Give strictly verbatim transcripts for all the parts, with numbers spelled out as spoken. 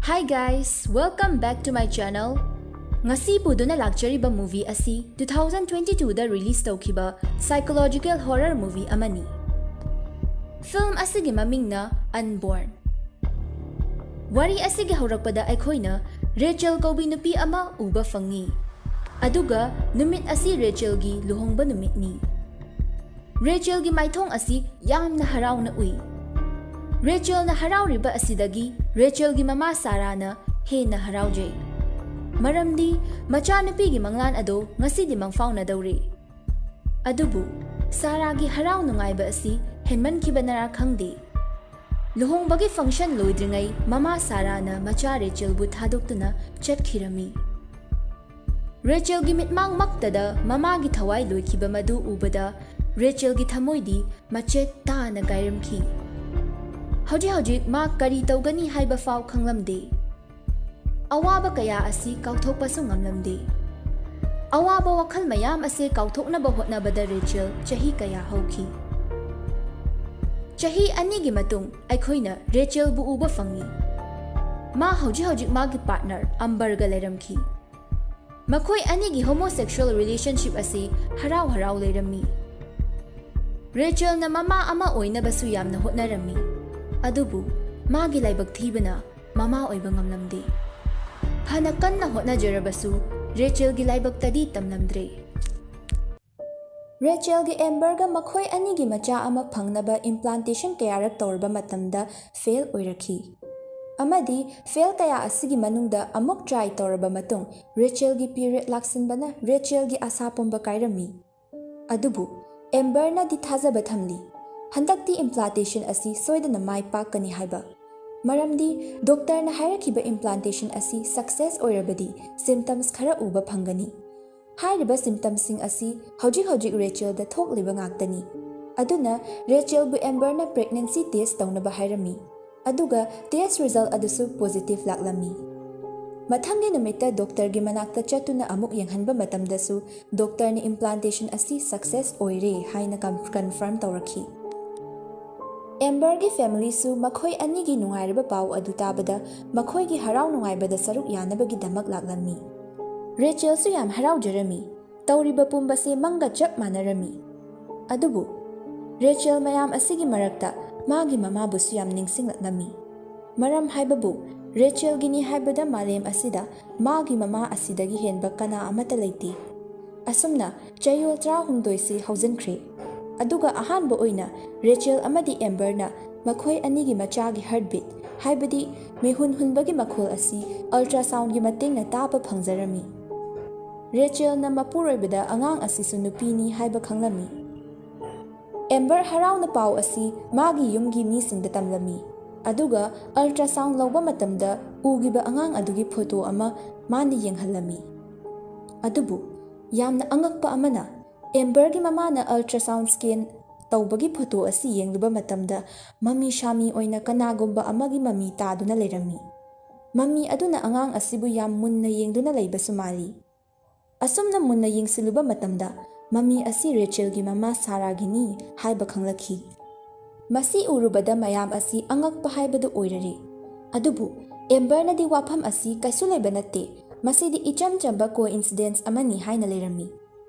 Hi guys, welcome back to my channel. ꯉꯁꯤ ꯄꯨꯗꯨꯅ ꯂꯥꯛꯆꯔꯤꯕ movie ꯑꯁꯤ two thousand twenty-twoꯗ release ꯇꯧꯈꯤꯕ psychological horror movie ꯑꯃꯅꯤ꯫ Film ꯑꯁꯤꯒꯤ ꯃꯃꯤꯡꯅ Unborn꯫ ꯋꯥꯔꯤ ꯑꯁꯤꯒꯤ ꯍꯧꯔꯛꯄꯗ ꯑꯩꯈꯣꯏꯅ ꯔꯦꯆꯦꯜ ꯀꯧꯕꯤ ꯅꯨꯄꯤ ꯑꯃ ꯎꯕ ꯐꯪꯉꯤ, ꯑꯗꯨꯒ ꯅꯨꯃꯤꯠ ꯑꯁꯤ ꯔꯦꯆꯦꯜꯒꯤ ꯂꯨꯍꯣꯡꯕ ꯅꯨꯃꯤꯠꯅꯤ꯫ ꯔꯦꯆꯦꯜꯒꯤ ꯃꯥꯏꯊꯣꯡ ꯑꯁꯤ ꯌꯥꯝꯅ ꯍꯔꯥꯎꯅ ꯎꯏ꯫ ꯔꯦꯆꯦꯜꯅ ꯍꯔꯥꯎꯔꯤꯕ ꯑꯁꯤꯗꯒꯤ ꯔꯦꯆꯦꯜꯒꯤ ꯃꯃꯥ ꯁꯥꯔꯥꯅ ꯍꯦꯟꯅ ꯍꯔꯥꯎꯖꯩ, ꯃꯔꯝꯗꯤ ꯃꯆꯥꯅꯨꯄꯤꯒꯤ ꯃꯪꯂꯥꯟ ꯑꯗꯣ ꯉꯁꯤꯗꯤ ꯃꯪꯐꯥꯎꯅꯗꯧꯔꯦ꯫ ꯑꯗꯨꯕꯨ ꯁꯥꯔꯥꯒꯤ ꯍꯔꯥꯎ ꯅꯨꯡꯉꯥꯏꯕ ꯑꯁꯤ ꯍꯦꯟꯃꯟꯈꯤꯕꯅꯔꯥ ꯈꯪꯗꯦ, ꯂꯨꯍꯣꯡꯕꯒꯤ function ꯂꯣꯏꯗ꯭ꯔꯤꯉꯩ ꯃꯃꯥ ꯁꯥꯔꯥꯅ ꯃꯆꯥ ꯔꯦꯆꯦꯜꯕꯨ ꯊꯥꯗꯣꯛꯇꯨꯅ ꯆꯠꯈꯤꯔꯝꯃꯤ꯫ ꯔꯦꯆꯦꯜꯒꯤ ꯃꯤꯠꯃꯥꯡꯃꯛꯇꯗ ꯃꯃꯥꯒꯤ ꯊꯋꯥꯏ ꯂꯣꯏꯈꯤꯕ ꯃꯗꯨ ꯎꯕꯗ ꯔꯦꯆꯦꯜꯒꯤ ꯊꯃꯣꯏꯗꯤ ꯃꯆꯦꯠ ꯇꯥꯅ ꯀꯥꯏꯔꯝꯈꯤ꯫ ꯍꯧꯖꯤꯛ ꯍꯧꯖꯤꯛ ꯃꯥ ꯀꯔꯤ ꯇꯧꯒꯅꯤ ꯍꯥꯏꯕ ꯐꯥꯎ ꯈꯪꯂꯝꯗꯦ꯫ ꯑꯋꯥꯕ ꯀꯌꯥ ꯑꯁꯤ ꯀꯥꯎꯊꯣꯛꯄꯁꯨ ꯉꯝꯂꯝꯗꯦ꯫ ꯑꯋꯥꯕ ꯋꯥꯈꯜ ꯃꯌꯥꯝ ꯑꯁꯤ ꯀꯥꯎꯊꯣꯛꯅꯕ ꯍꯣꯠꯅꯕꯗ ꯔꯦꯆꯦꯜ ꯆꯍꯤ ꯀꯌꯥ ꯍꯧꯈꯤ꯫ ꯆꯍꯤ ꯑꯅꯤꯒꯤ ꯃꯇꯨꯡ ꯑꯩꯈꯣꯏꯅ ꯔꯦꯆꯦꯜꯕꯨ ꯎꯕ ꯐꯪꯏ꯫ ꯃꯥ ꯍꯧꯖꯤꯛ ꯍꯧꯖꯤꯛ ꯃꯥꯒꯤ partner ꯑꯝꯕꯔꯒ ꯂꯩꯔꯝꯈꯤ꯫ ꯃꯈꯣꯏ ꯑꯅꯤꯒꯤ homosexual relationship ꯑꯁꯤ ꯍꯔꯥꯎ ꯍꯔꯥꯎ ꯂꯩꯔꯝꯃꯤ꯫ ꯔꯦꯆꯦꯜꯅ ꯃꯃꯥ ꯑꯃ ꯑꯣꯏꯅꯕꯁꯨ ꯌꯥꯝꯅ ꯍꯣꯠꯅꯔꯝꯃꯤ, ꯑꯗꯨꯕꯨ ꯃꯥꯒꯤ ꯂꯥꯏꯕꯛ ꯊꯤꯕꯅ ꯃꯃꯥ ꯑꯣꯏꯕ ꯉꯝꯂꯝꯗꯦ꯫ ꯐꯅ ꯀꯟꯅ ꯍꯣꯠꯅꯖꯔꯕꯁꯨ ꯔꯦꯆꯦꯜꯒꯤ ꯂꯥꯏꯕꯛꯇꯗꯤ ꯇꯝꯂꯝꯗ꯭ꯔꯦ꯫ ꯔꯦꯆꯦꯜꯒꯤ ꯑꯦꯝꯕꯔꯒ ꯃꯈꯣꯏ ꯑꯅꯤꯒꯤ ꯃꯆꯥ ꯑꯃ ꯐꯪꯅꯕ implantation ꯀꯌꯥꯔꯛ ꯇꯧꯔꯕ ꯃꯇꯝꯗ fail ꯑꯣꯏꯔꯛꯈꯤ꯫ ꯑꯃꯗꯤ fail ꯀꯌꯥ ꯑꯁꯤꯒꯤ ꯃꯅꯨꯡꯗ ꯑꯃꯨꯛ try ꯇꯧꯔꯕ ꯃꯇꯨꯡ ꯔꯦꯆꯦꯜꯒꯤ period ꯂꯥꯛꯁꯤꯟꯕꯅ ꯔꯦꯆꯦꯜꯒꯤ ꯑꯁꯥ ꯄꯨꯝꯕ ꯀꯥꯏꯔꯝꯃꯤ꯫ ꯑꯗꯨꯕꯨ ꯑꯦꯝꯕꯔꯅꯗꯤ ꯊꯥꯖꯕ ꯊꯝꯂꯤ, ꯍꯟꯗꯛꯇꯤ implantation ꯑꯁꯤ ꯁꯣꯏꯗꯅ ꯃꯥꯏ ꯄꯥꯛꯀꯅꯤ ꯍꯥꯏꯕ, ꯃꯔꯝꯗꯤ ꯗꯣꯛꯇꯔꯅ ꯍꯥꯏꯔꯛꯈꯤꯕ implantation ꯑꯁꯤ success ꯑꯣꯏꯔꯕꯗꯤ symptoms ꯈꯔ ꯎꯕ ꯐꯪꯒꯅꯤ꯫ ꯍꯥꯏꯔꯤꯕ symptomsꯁꯤꯡ ꯑꯁꯤ ꯍꯧꯖꯤꯛ ꯍꯧꯖꯤꯛ ꯔꯦꯆꯦꯜꯗ ꯊꯣꯛꯂꯤꯕ ꯉꯥꯛꯇꯅꯤ꯫ ꯑꯗꯨꯅ ꯔꯦꯆꯦꯜꯕꯨ ꯑꯦꯝꯕꯔꯅ pregnancy test ꯇꯧꯅꯕ ꯍꯥꯏꯔꯝꯃꯤ, ꯑꯗꯨꯒ test result ꯑꯗꯨꯁꯨ positive ꯂꯥꯛꯂꯝꯃꯤ꯫ ꯃꯊꯪꯒꯤ ꯅꯨꯃꯤꯠꯇ ꯗꯣꯛꯇꯔꯒꯤ ꯃꯅꯥꯛꯇ ꯆꯠꯇꯨꯅ ꯑꯃꯨꯛ ꯌꯦꯡꯍꯟꯕ ꯃꯇꯝꯗꯁꯨ ꯗꯣꯛꯇꯔꯅ implantation ꯑꯁꯤ success ꯑꯣꯏꯔꯦ ꯍꯥꯏꯅ ꯀꯟ-, confirm ꯇꯧꯔꯛꯈꯤ꯫ ꯑꯦꯝꯕꯔꯒꯤ ꯐꯦꯃꯤꯂꯤꯁꯨ ꯃꯈꯣꯏ ꯑꯅꯤꯒꯤ ꯅꯨꯡꯉꯥꯏꯔꯕ ꯄꯥꯎ ꯑꯗꯨ ꯇꯥꯕꯗ ꯃꯈꯣꯏꯒꯤ ꯍꯔꯥꯎ ꯅꯨꯡꯉꯥꯏꯕꯗ ꯁꯔꯨꯛ ꯌꯥꯅꯕꯒꯤꯗꯃꯛ ꯂꯥꯛꯂꯝꯃꯤ꯫ ꯔꯦꯆꯦꯜꯁꯨ ꯌꯥꯝ ꯍꯔꯥꯎꯖꯔꯝꯃꯤ꯫ ꯇꯧꯔꯤꯕ ꯄꯨꯝꯕꯁꯦ ꯃꯪꯒ ꯆꯞ ꯃꯥꯟꯅꯔꯝꯃꯤ꯫ ꯑꯗꯨꯕꯨ ꯔꯦꯆꯦꯜ ꯃꯌꯥꯝ ꯑꯁꯤꯒꯤ ꯃꯔꯛꯇ ꯃꯥꯒꯤ ꯃꯃꯥꯕꯨꯁꯨ ꯌꯥꯝ ꯅꯤꯡꯁꯤꯡꯂꯛꯂꯝꯃꯤ꯫ ꯃꯔꯝ ꯍꯥꯏꯕꯕꯨ ꯔꯦꯆꯦꯜꯒꯤꯅꯤ ꯍꯥꯏꯕꯗ ꯃꯥꯂꯦꯝ ꯑꯁꯤꯗ ꯃꯥꯒꯤ ꯃꯃꯥ ꯑꯁꯤꯗꯒꯤ ꯍꯦꯟꯕ ꯀꯅꯥ ꯑꯃꯠꯇ ꯂꯩꯇꯦ꯫ ꯑꯁꯨꯝꯅ ꯆꯌꯣꯜ ꯇꯔꯥꯍꯨꯝꯗꯣꯏꯁꯤ ꯍꯧꯖꯤꯟꯈ꯭ꯔꯦ꯫ ꯑꯗꯨꯒ ꯑꯍꯥꯟꯕ ꯑꯣꯏꯅ ꯔꯦꯆꯦꯜ ꯑꯃꯗꯤ ꯑꯦꯝꯕꯔꯅ ꯃꯈꯣꯏ ꯑꯅꯤꯒꯤ ꯃꯆꯥꯒꯤ ꯍꯔꯠꯕꯤꯠ, ꯍꯥꯏꯕꯗꯤ ꯃꯤꯍꯨꯟ ꯍꯨꯟꯕꯒꯤ ꯃꯈꯣꯜ ꯑꯁꯤ ꯑꯜꯇ꯭ꯔꯥꯁꯥꯎꯟꯒꯤ ꯃꯇꯦꯡꯅ ꯇꯥꯕ ꯐꯪꯖꯔꯝꯃꯤ꯫ ꯔꯦꯆꯦꯜꯅ ꯃꯄꯨꯔꯣꯏꯕꯗ ꯑꯉꯥꯡ ꯑꯁꯤꯁꯨ ꯅꯨꯄꯤꯅꯤ ꯍꯥꯏꯕ ꯈꯪꯂꯝꯃꯤ꯫ ꯑꯦꯝꯕꯔ ꯍꯔꯥꯎꯅ ꯄꯥꯎ ꯑꯁꯤ ꯃꯥꯒꯤ ꯌꯨꯝꯒꯤ ꯃꯤꯁꯤꯡꯗ ꯇꯝꯂꯝꯃꯤ, ꯑꯗꯨꯒ ꯑꯜꯇ꯭ꯔꯥꯁꯥꯎꯟ ꯂꯧꯕ ꯃꯇꯝꯗ ꯎꯈꯤꯕ ꯑꯉꯥꯡ ꯑꯗꯨꯒꯤ ꯐꯣꯇꯣ ꯑꯃ ꯃꯥꯅ ꯌꯦꯡꯍꯜꯂꯝꯃꯤ꯫ ꯑꯗꯨꯕꯨ ꯌꯥꯝꯅ ꯑꯉꯛꯄ ꯑꯃꯅ, ꯑꯦꯝꯕꯔꯒꯤ ꯃꯃꯥꯅ ꯑꯜꯇ꯭ꯔꯥꯁꯥꯎꯟ ꯁ꯭ꯀꯦꯟ ꯇꯧꯕꯒꯤ ꯐꯣꯇꯣ ꯑꯁꯤ ꯌꯦꯡꯂꯨꯕ ꯃꯇꯝꯗ ꯃꯃꯤ ꯁꯥꯃꯤ ꯑꯣꯏꯅ ꯀꯅꯥꯒꯨꯝꯕ ꯑꯃꯒꯤ ꯃꯃꯤ ꯇꯥꯗꯨꯅ ꯂꯩꯔꯝꯃꯤ꯫ ꯃꯃꯤ ꯑꯗꯨꯅ ꯑꯉꯥꯡ ꯑꯁꯤꯕꯨ ꯌꯥꯝ ꯃꯨꯟꯅ ꯌꯦꯡꯗꯨꯅ ꯂꯩꯕꯁꯨ ꯃꯥꯜꯂꯤ꯫ ꯑꯁꯨꯝꯅ ꯃꯨꯟꯅ ꯌꯦꯡꯁꯤꯜꯂꯨꯕ ꯃꯇꯝꯗ ꯃꯃꯤ ꯑꯁꯤ ꯔꯦꯆꯦꯜꯒꯤ ꯃꯃꯥ ꯁꯥꯔꯥꯒꯤꯅꯤ ꯍꯥꯏꯕ ꯈꯪꯂꯛꯈꯤ꯫ ꯃꯁꯤ ꯎꯔꯨꯕꯗ ꯃꯌꯥꯝ ꯑꯁꯤ ꯑꯉꯛꯄ ꯍꯥꯏꯕꯗꯨ ꯑꯣꯏꯔꯔꯦ꯫ ꯑꯗꯨꯕꯨ ꯑꯦꯝꯕꯔꯅꯗꯤ ꯋꯥꯐꯝ ꯑꯁꯤ ꯀꯩꯁꯨ ꯂꯩꯕ ꯅꯠꯇꯦ, ꯃꯁꯤꯗꯤ ꯏꯆꯝ ꯆꯝꯕ ꯀꯣꯏꯟꯁꯤꯗꯦꯟꯁ ꯑꯃꯅꯤ ꯍꯥꯏꯅ ꯂꯩꯔꯝꯃꯤ꯫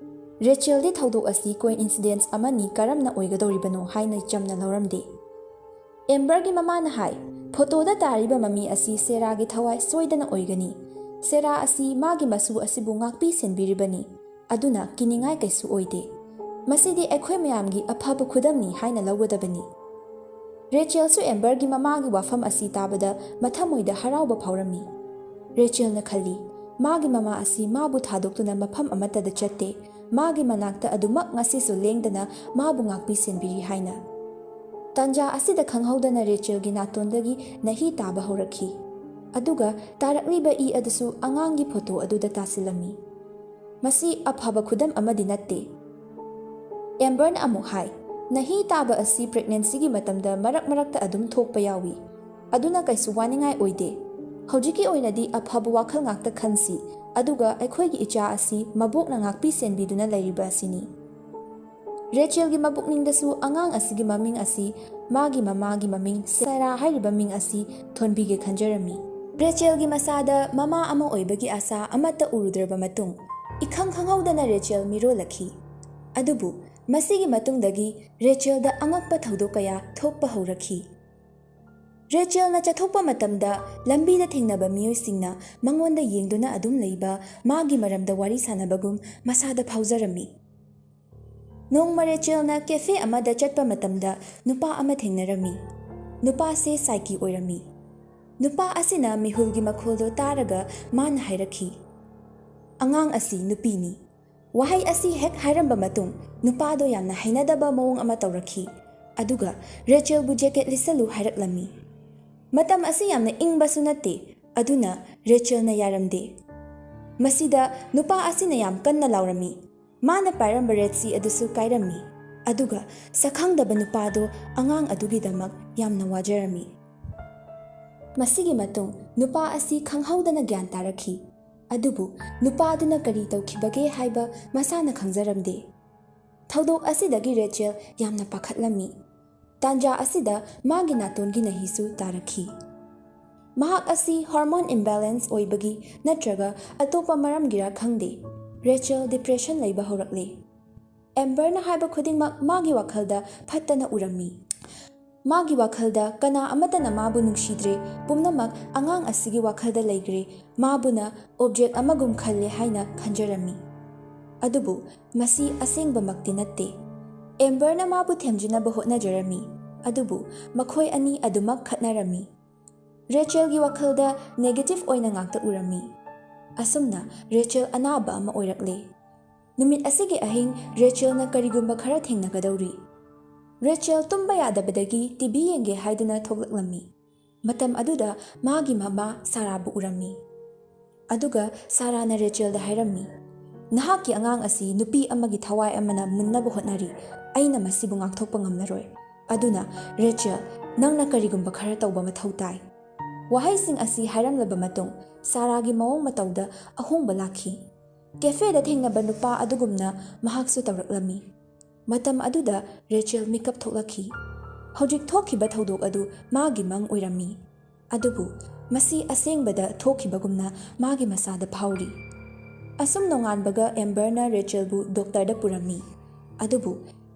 ꯔꯦꯆꯦꯜꯗꯤ ꯊꯧꯗꯣꯛ ꯑꯁꯤ ꯀꯣꯏꯟꯁꯤꯗꯦꯟꯁ ꯑꯃꯅꯤ ꯀꯔꯝꯅ ꯑꯣꯏꯒꯗꯧꯔꯤꯕꯅꯣ ꯍꯥꯏꯅ ꯆꯝꯅ ꯂꯧꯔꯝꯗꯦ꯫ ꯑꯦꯝꯕꯔꯒꯤ ꯃꯃꯥꯅ ꯍꯥꯏ, "ꯐꯣꯇꯣꯗ ꯇꯥꯔꯤꯕ ꯃꯃꯤ ꯑꯁꯤ ꯁꯦꯔꯥꯒꯤ ꯊꯋꯥꯏ ꯁꯣꯏꯗꯅ ꯑꯣꯏꯒꯅꯤ꯫ ꯁꯦꯔꯥ ꯑꯁꯤ ꯃꯥꯒꯤ ꯃꯁꯨ ꯑꯁꯤꯕꯨ ꯉꯥꯛꯄꯤ ꯁꯦꯟꯕꯤꯔꯤꯕꯅꯤ, ꯑꯗꯨꯅ ꯀꯤꯅꯤꯡꯉꯥꯏ ꯀꯩꯁꯨ ꯑꯣꯏꯗꯦ꯫ ꯃꯁꯤꯗꯤ ꯑꯩꯈꯣꯏ ꯃꯌꯥꯝꯒꯤ ꯑꯐꯕ ꯈꯨꯗꯝꯅꯤ ꯍꯥꯏꯅ ꯂꯧꯒꯗꯕꯅꯤ꯫" ꯔꯦꯆꯦꯜꯁꯨ ꯑꯦꯝꯕꯔꯒꯤ ꯃꯃꯥꯒꯤ ꯋꯥꯐꯝ ꯑꯁꯤ ꯇꯥꯕꯗ ꯃꯊꯃꯣꯏꯗ ꯍꯔꯥꯎꯕ ꯐꯥꯎꯔꯝꯃꯤ꯫ ꯔꯦꯆꯦꯜꯅ ꯈꯜꯂꯤ, ꯃꯥꯒꯤ ꯃꯃꯥ ꯑꯁꯤ ꯃꯥꯕꯨ ꯊꯥꯗꯣꯛꯇꯨꯅ ꯃꯐꯝ ꯑꯃꯠꯇꯗ ꯆꯠꯇꯦ, ꯃꯥꯒꯤ ꯃꯅꯥꯛꯇ ꯑꯗꯨꯃꯛ ꯉꯁꯤꯁꯨ ꯂꯦꯡꯗꯅ ꯃꯥꯕꯨ ꯉꯥꯛꯄꯤ ꯁꯦꯟꯕꯤꯔꯤ ꯍꯥꯏꯅ꯫ ꯇꯥꯟꯖꯥ ꯑꯁꯤꯗ ꯈꯪꯍꯧꯗꯅ ꯔꯦꯆꯦꯜꯒꯤ ꯅꯥꯇꯣꯟꯗꯒꯤ ꯅꯍꯤ ꯇꯥꯕ ꯍꯧꯔꯛꯈꯤ, ꯑꯗꯨꯒ ꯇꯥꯔꯛꯂꯤꯕ ꯏ ꯑꯗꯨꯁꯨ ꯑꯉꯥꯡꯒꯤ ꯐꯣꯇꯣ ꯑꯗꯨꯗ ꯇꯥꯁꯤꯜꯂꯝꯃꯤ꯫ ꯃꯁꯤ ꯑꯐꯕ ꯈꯨꯗꯝ ꯑꯃꯗꯤ ꯅꯠꯇꯦ꯫ ꯑꯦꯝꯕꯔꯅ ꯑꯃꯨꯛ ꯍꯥꯏ, "ꯅꯍꯤ ꯇꯥꯕ ꯑꯁꯤ ꯄ꯭ꯔꯦꯒꯅꯦꯟꯁꯤꯒꯤ ꯃꯇꯝꯗ ꯃꯔꯛ ꯃꯔꯛꯇ ꯑꯗꯨꯝ ꯊꯣꯛꯄ ꯌꯥꯎꯏ, ꯑꯗꯨꯅ ꯀꯩꯁꯨ ꯋꯥꯅꯤꯡꯉꯥꯏ ꯑꯣꯏꯗꯦ꯫ ꯍꯧꯖꯤꯛꯀꯤ ꯑꯣꯏꯅꯗꯤ ꯑꯐꯕ ꯋꯥꯈꯜ ꯉꯥꯛꯇ ꯈꯟꯁꯤ, ꯑꯗꯨꯒ ꯑꯩꯈꯣꯏꯒꯤ ꯏꯆꯥ ꯑꯁꯤ ꯃꯕꯣꯛꯅ ꯉꯥꯛꯄꯤ ꯁꯦꯟꯕꯤꯗꯨꯅ ꯂꯩꯔꯤꯕ ꯑꯁꯤꯅꯤ꯫" ꯔꯦꯆꯦꯜꯒꯤ ꯃꯄꯨꯛꯅꯤꯡꯗꯁꯨ ꯑꯉꯥꯡ ꯑꯁꯤꯒꯤ ꯃꯃꯤꯡ ꯑꯁꯤ ꯃꯥꯒꯤ ꯃꯃꯥꯒꯤ ꯃꯃꯤꯡ ꯁꯦꯔꯥ ꯍꯥꯏꯔꯤꯕ ꯃꯤꯡ ꯑꯁꯤ ꯊꯣꯟꯕꯤꯒꯦ ꯈꯟꯖꯔꯝꯃꯤ꯫ ꯔꯦꯆꯦꯜꯒꯤ ꯃꯁꯥꯗ ꯃꯃꯥ ꯑꯃ ꯑꯣꯏꯕꯒꯤ ꯑꯁꯥ ꯑꯃꯠꯇ ꯎꯔꯨꯗ꯭ꯔꯕ ꯃꯇꯨꯡ, ꯏꯈꯪ ꯈꯪꯍꯧꯗꯅ ꯔꯦꯆꯦꯜ ꯃꯤꯔꯣꯜꯂꯛꯈꯤ꯫ ꯑꯗꯨꯕꯨ ꯃꯁꯤꯒꯤ ꯃꯇꯨꯡꯗꯒꯤ ꯔꯦꯆꯦꯜꯗ ꯑꯉꯛꯄ ꯊꯧꯗꯣꯛ ꯀꯌꯥ ꯊꯣꯛꯄ ꯍꯧꯔꯛꯈꯤ꯫ ꯔꯦꯆꯦꯜꯅ ꯆꯠꯊꯣꯛꯄ ꯃꯇꯝꯗ ꯂꯝꯕꯤꯗ ꯊꯦꯡꯅꯕ ꯃꯤꯑꯣꯏꯁꯤꯡꯅ ꯃꯉꯣꯟꯗ ꯌꯦꯡꯗꯨꯅ ꯑꯗꯨꯝ ꯂꯩꯕ ꯃꯥꯒꯤ ꯃꯔꯝꯗ ꯋꯥꯔꯤ ꯁꯥꯟꯅꯕꯒꯨꯝ ꯃꯁꯥꯗ ꯐꯥꯎꯖꯔꯝꯃꯤ꯫ ꯅꯣꯡꯃ ꯔꯦꯆꯦꯜꯅ ꯀꯦꯐꯦ ꯑꯃꯗ ꯆꯠꯄ ꯃꯇꯝꯗ ꯅꯨꯄꯥ ꯑꯃ ꯊꯦꯡꯅꯔꯝꯃꯤ꯫ ꯅꯨꯄꯥꯁꯦ ꯁꯥꯏꯀꯤ ꯑꯣꯏꯔꯝꯃꯤ꯫ ꯅꯨꯄꯥ ꯑꯁꯤꯅ ꯃꯤꯍꯨꯜꯒꯤ ꯃꯈꯣꯜꯗꯣ ꯇꯥꯔꯒ ꯃꯥꯅ ꯍꯥꯏꯔꯛꯈꯤ, "ꯑꯉꯥꯡ ꯑꯁꯤ ꯅꯨꯄꯤꯅꯤ"꯫ ꯋꯥꯍꯩ ꯑꯁꯤ ꯍꯦꯛ ꯍꯥꯏꯔꯝꯕ ꯃꯇꯨꯡ, ꯅꯨꯄꯥꯗꯣ ꯌꯥꯝꯅ ꯍꯩꯅꯗꯕ ꯃꯑꯣꯡ ꯑꯃ ꯇꯧꯔꯛꯈꯤ, ꯑꯗꯨꯒ ꯔꯦꯆꯦꯜꯕꯨ ꯖꯦꯀꯦꯠ ꯂꯤꯠꯁꯜꯂꯨ ꯍꯥꯏꯔꯛꯂꯝꯃꯤ꯫ ꯃꯇꯝ ꯑꯁꯤ ꯌꯥꯝꯅ ꯏꯪꯕꯁꯨ ꯅꯠꯇꯦ, ꯑꯗꯨꯅ ꯔꯦꯆꯦꯜꯅ ꯌꯥꯔꯝꯗꯦ꯫ ꯃꯁꯤꯗ ꯅꯨꯄꯥ ꯑꯁꯤꯅ ꯌꯥꯝ ꯀꯟꯅ ꯂꯥꯎꯔꯝꯃꯤ꯫ ꯃꯥꯅ ꯄꯥꯏꯔꯝꯕ ꯔꯦꯠꯁꯤ ꯑꯗꯨꯁꯨ ꯀꯥꯏꯔꯝꯃꯤ, ꯑꯗꯨꯒ ꯁꯛꯈꯪꯗꯕ ꯅꯨꯄꯥꯗꯣ ꯑꯉꯥꯡ ꯑꯗꯨꯒꯤꯗꯃꯛ ꯌꯥꯝꯅ ꯋꯥꯖꯔꯝꯃꯤ꯫ ꯃꯁꯤꯒꯤ ꯃꯇꯨꯡ ꯅꯨꯄꯥ ꯑꯁꯤ ꯈꯪꯍꯧꯗꯅ ꯒ꯭ꯌꯥꯟ ꯇꯥꯔꯛꯈꯤ, ꯑꯗꯨꯕꯨ ꯅꯨꯄꯥꯗꯨꯅ ꯀꯔꯤ ꯇꯧꯈꯤꯕꯒꯦ ꯍꯥꯏꯕ ꯃꯁꯥꯅ ꯈꯪꯖꯔꯝꯗꯦ꯫ ꯊꯧꯗꯣꯛ ꯑꯁꯤꯗꯒꯤ ꯔꯦꯆꯦꯜ ꯌꯥꯝꯅ ꯄꯥꯈꯠꯂꯝꯃꯤ꯫ ꯇꯥꯟꯖꯥ ꯑꯁꯤꯗ ꯃꯥꯒꯤ ꯅꯥꯇꯣꯟꯒꯤ ꯅꯍꯤꯁꯨ ꯇꯥꯔꯛꯈꯤ꯫ ꯃꯍꯥꯛ ꯑꯁꯤ ꯍꯣꯔꯃꯣꯟ ꯏꯝꯕꯦꯂꯦꯟꯁ ꯑꯣꯏꯕꯒꯤ ꯅꯠꯇ꯭ꯔꯒ ꯑꯇꯣꯞꯄ ꯃꯔꯝꯒꯤꯔ ꯈꯪꯗꯦ, ꯔꯦꯆꯦꯜ ꯗꯤꯄ꯭ꯔꯦꯁꯟ ꯂꯩꯕ ꯍꯧꯔꯛꯂꯦ꯫ ꯑꯦꯝꯕꯔꯅ ꯍꯥꯏꯕ ꯈꯨꯗꯤꯡꯃꯛ ꯃꯥꯒꯤ ꯋꯥꯈꯜꯗ ꯐꯠꯇꯅ ꯎꯔꯝꯃꯤ꯫ ꯃꯥꯒꯤ ꯋꯥꯈꯜꯗ ꯀꯅꯥ ꯑꯃꯠꯇꯅ ꯃꯥꯕꯨ ꯅꯨꯡꯁꯤꯗ꯭ꯔꯦ, ꯄꯨꯝꯅꯃꯛ ꯑꯉꯥꯡ ꯑꯁꯤꯒꯤ ꯋꯥꯈꯜꯗ ꯂꯩꯈ꯭ꯔꯦ, ꯃꯥꯕꯨꯅ ꯑꯣꯕꯖꯦꯛ ꯑꯃꯒꯨꯝ ꯈꯜꯂꯦ ꯍꯥꯏꯅ ꯈꯟꯖꯔꯝꯃꯤ꯫ ꯑꯗꯨꯕꯨ ꯃꯁꯤ ꯑꯁꯦꯡꯕꯃꯛꯇꯤ ꯅꯠꯇꯦ꯫ ꯑꯦꯝꯕꯔꯅ ꯃꯥꯕꯨ ꯊꯦꯝꯖꯤꯟꯅꯕ ꯍꯣꯠꯅꯖꯔꯝꯃꯤ, ꯑꯗꯨꯕꯨ ꯃꯈꯣꯏ ꯑꯅꯤ ꯑꯗꯨꯃꯛ ꯈꯠꯅꯔꯝꯃꯤ꯫ ꯔꯦꯆꯦꯜꯒꯤ ꯋꯥꯈꯜꯗ ꯅꯦꯒꯦꯇꯤꯚ ꯑꯣꯏꯅ ꯉꯥꯛꯇ ꯎꯔꯝꯃꯤ꯫ ꯑꯁꯨꯝꯅ ꯔꯦꯆꯦꯜ ꯑꯅꯥꯕ ꯑꯃ ꯑꯣꯏꯔꯛꯂꯦ꯫ ꯅꯨꯃꯤꯠ ꯑꯁꯤꯒꯤ ꯑꯍꯤꯡ ꯔꯦꯆꯦꯜꯅ ꯀꯔꯤꯒꯨꯝꯕ ꯈꯔ ꯊꯦꯡꯅꯒꯗꯧꯔꯤ꯫ ꯔꯦꯆꯦꯜ ꯇꯨꯝꯕ ꯌꯥꯗꯕꯗꯒꯤ ꯇꯤꯚꯤ ꯌꯦꯡꯒꯦ ꯍꯥꯏꯗꯨꯅ ꯊꯣꯛꯂꯛꯂꯝꯃꯤ꯫ ꯃꯇꯝ ꯑꯗꯨꯗ ꯃꯥꯒꯤ ꯃꯃꯥ ꯁꯥꯔꯥꯕꯨ ꯎꯔꯝꯃꯤ꯫ ꯑꯗꯨꯒ ꯁꯥꯔꯥꯅ ꯔꯦꯆꯦꯜꯗ ꯍꯥꯏꯔꯝꯃꯤ, "ꯅꯍꯥꯛꯀꯤ ꯑꯉꯥꯡ ꯑꯁꯤ ꯅꯨꯄꯤ ꯑꯃꯒꯤ ꯊꯋꯥꯏ ꯑꯃꯅ ꯃꯨꯟꯅꯕ ꯍꯣꯠꯅꯔꯤ꯫ ꯑꯩꯅ ꯃꯁꯤꯕꯨ ꯉꯥꯛꯊꯣꯛꯄ ꯉꯝꯂꯔꯣꯏ꯫ ꯑꯗꯨꯅ ꯔꯦꯆꯦꯜ, ꯅꯪꯅ ꯀꯔꯤꯒꯨꯝꯕ ꯈꯔ ꯇꯧꯕ ꯃꯊꯧ ꯇꯥꯏ"꯫ ꯋꯥꯍꯩꯁꯤꯡ ꯑꯁꯤ ꯍꯥꯏꯔꯝꯂꯕ ꯃꯇꯨꯡ ꯁꯥꯔꯥꯒꯤ ꯃꯑꯣꯡ ꯃꯇꯧꯗ ꯑꯍꯣꯡꯕ ꯂꯥꯛꯈꯤ꯫ ꯀꯦꯐꯦꯗ ꯊꯦꯡꯅꯕ ꯅꯨꯄꯥ ꯑꯗꯨꯒꯨꯝꯅ ꯃꯍꯥꯛꯁꯨ ꯇꯧꯔꯛꯂꯝꯃꯤ꯫ ꯃꯇꯝ ꯑꯗꯨꯗ ꯔꯦꯆꯦꯜ ꯃꯤꯀꯞ ꯊꯣꯛꯂꯛꯈꯤ꯫ ꯍꯧꯖꯤꯛ ꯊꯣꯛꯈꯤꯕ ꯊꯧꯗꯣꯛ ꯑꯗꯨ ꯃꯥꯒꯤ ꯃꯪ ꯑꯣꯏꯔꯝꯃꯤ꯫ ꯑꯗꯨꯕꯨ ꯃꯁꯤ ꯑꯁꯦꯡꯕꯗ ꯊꯣꯛꯈꯤꯕꯒꯨꯝꯅ ꯃꯥꯒꯤ ꯃꯁꯥꯗ ꯐꯥꯎꯔꯤ꯫ ꯑꯁꯨꯝ ꯅꯣꯡꯉꯥꯟꯕꯒ ꯑꯦꯝꯕꯔꯅ ꯔꯦꯆꯦꯜꯕꯨ ꯗꯣꯛꯇꯔꯗ ꯄꯨꯔꯝꯃꯤ꯫ ꯑꯗꯨꯕꯨ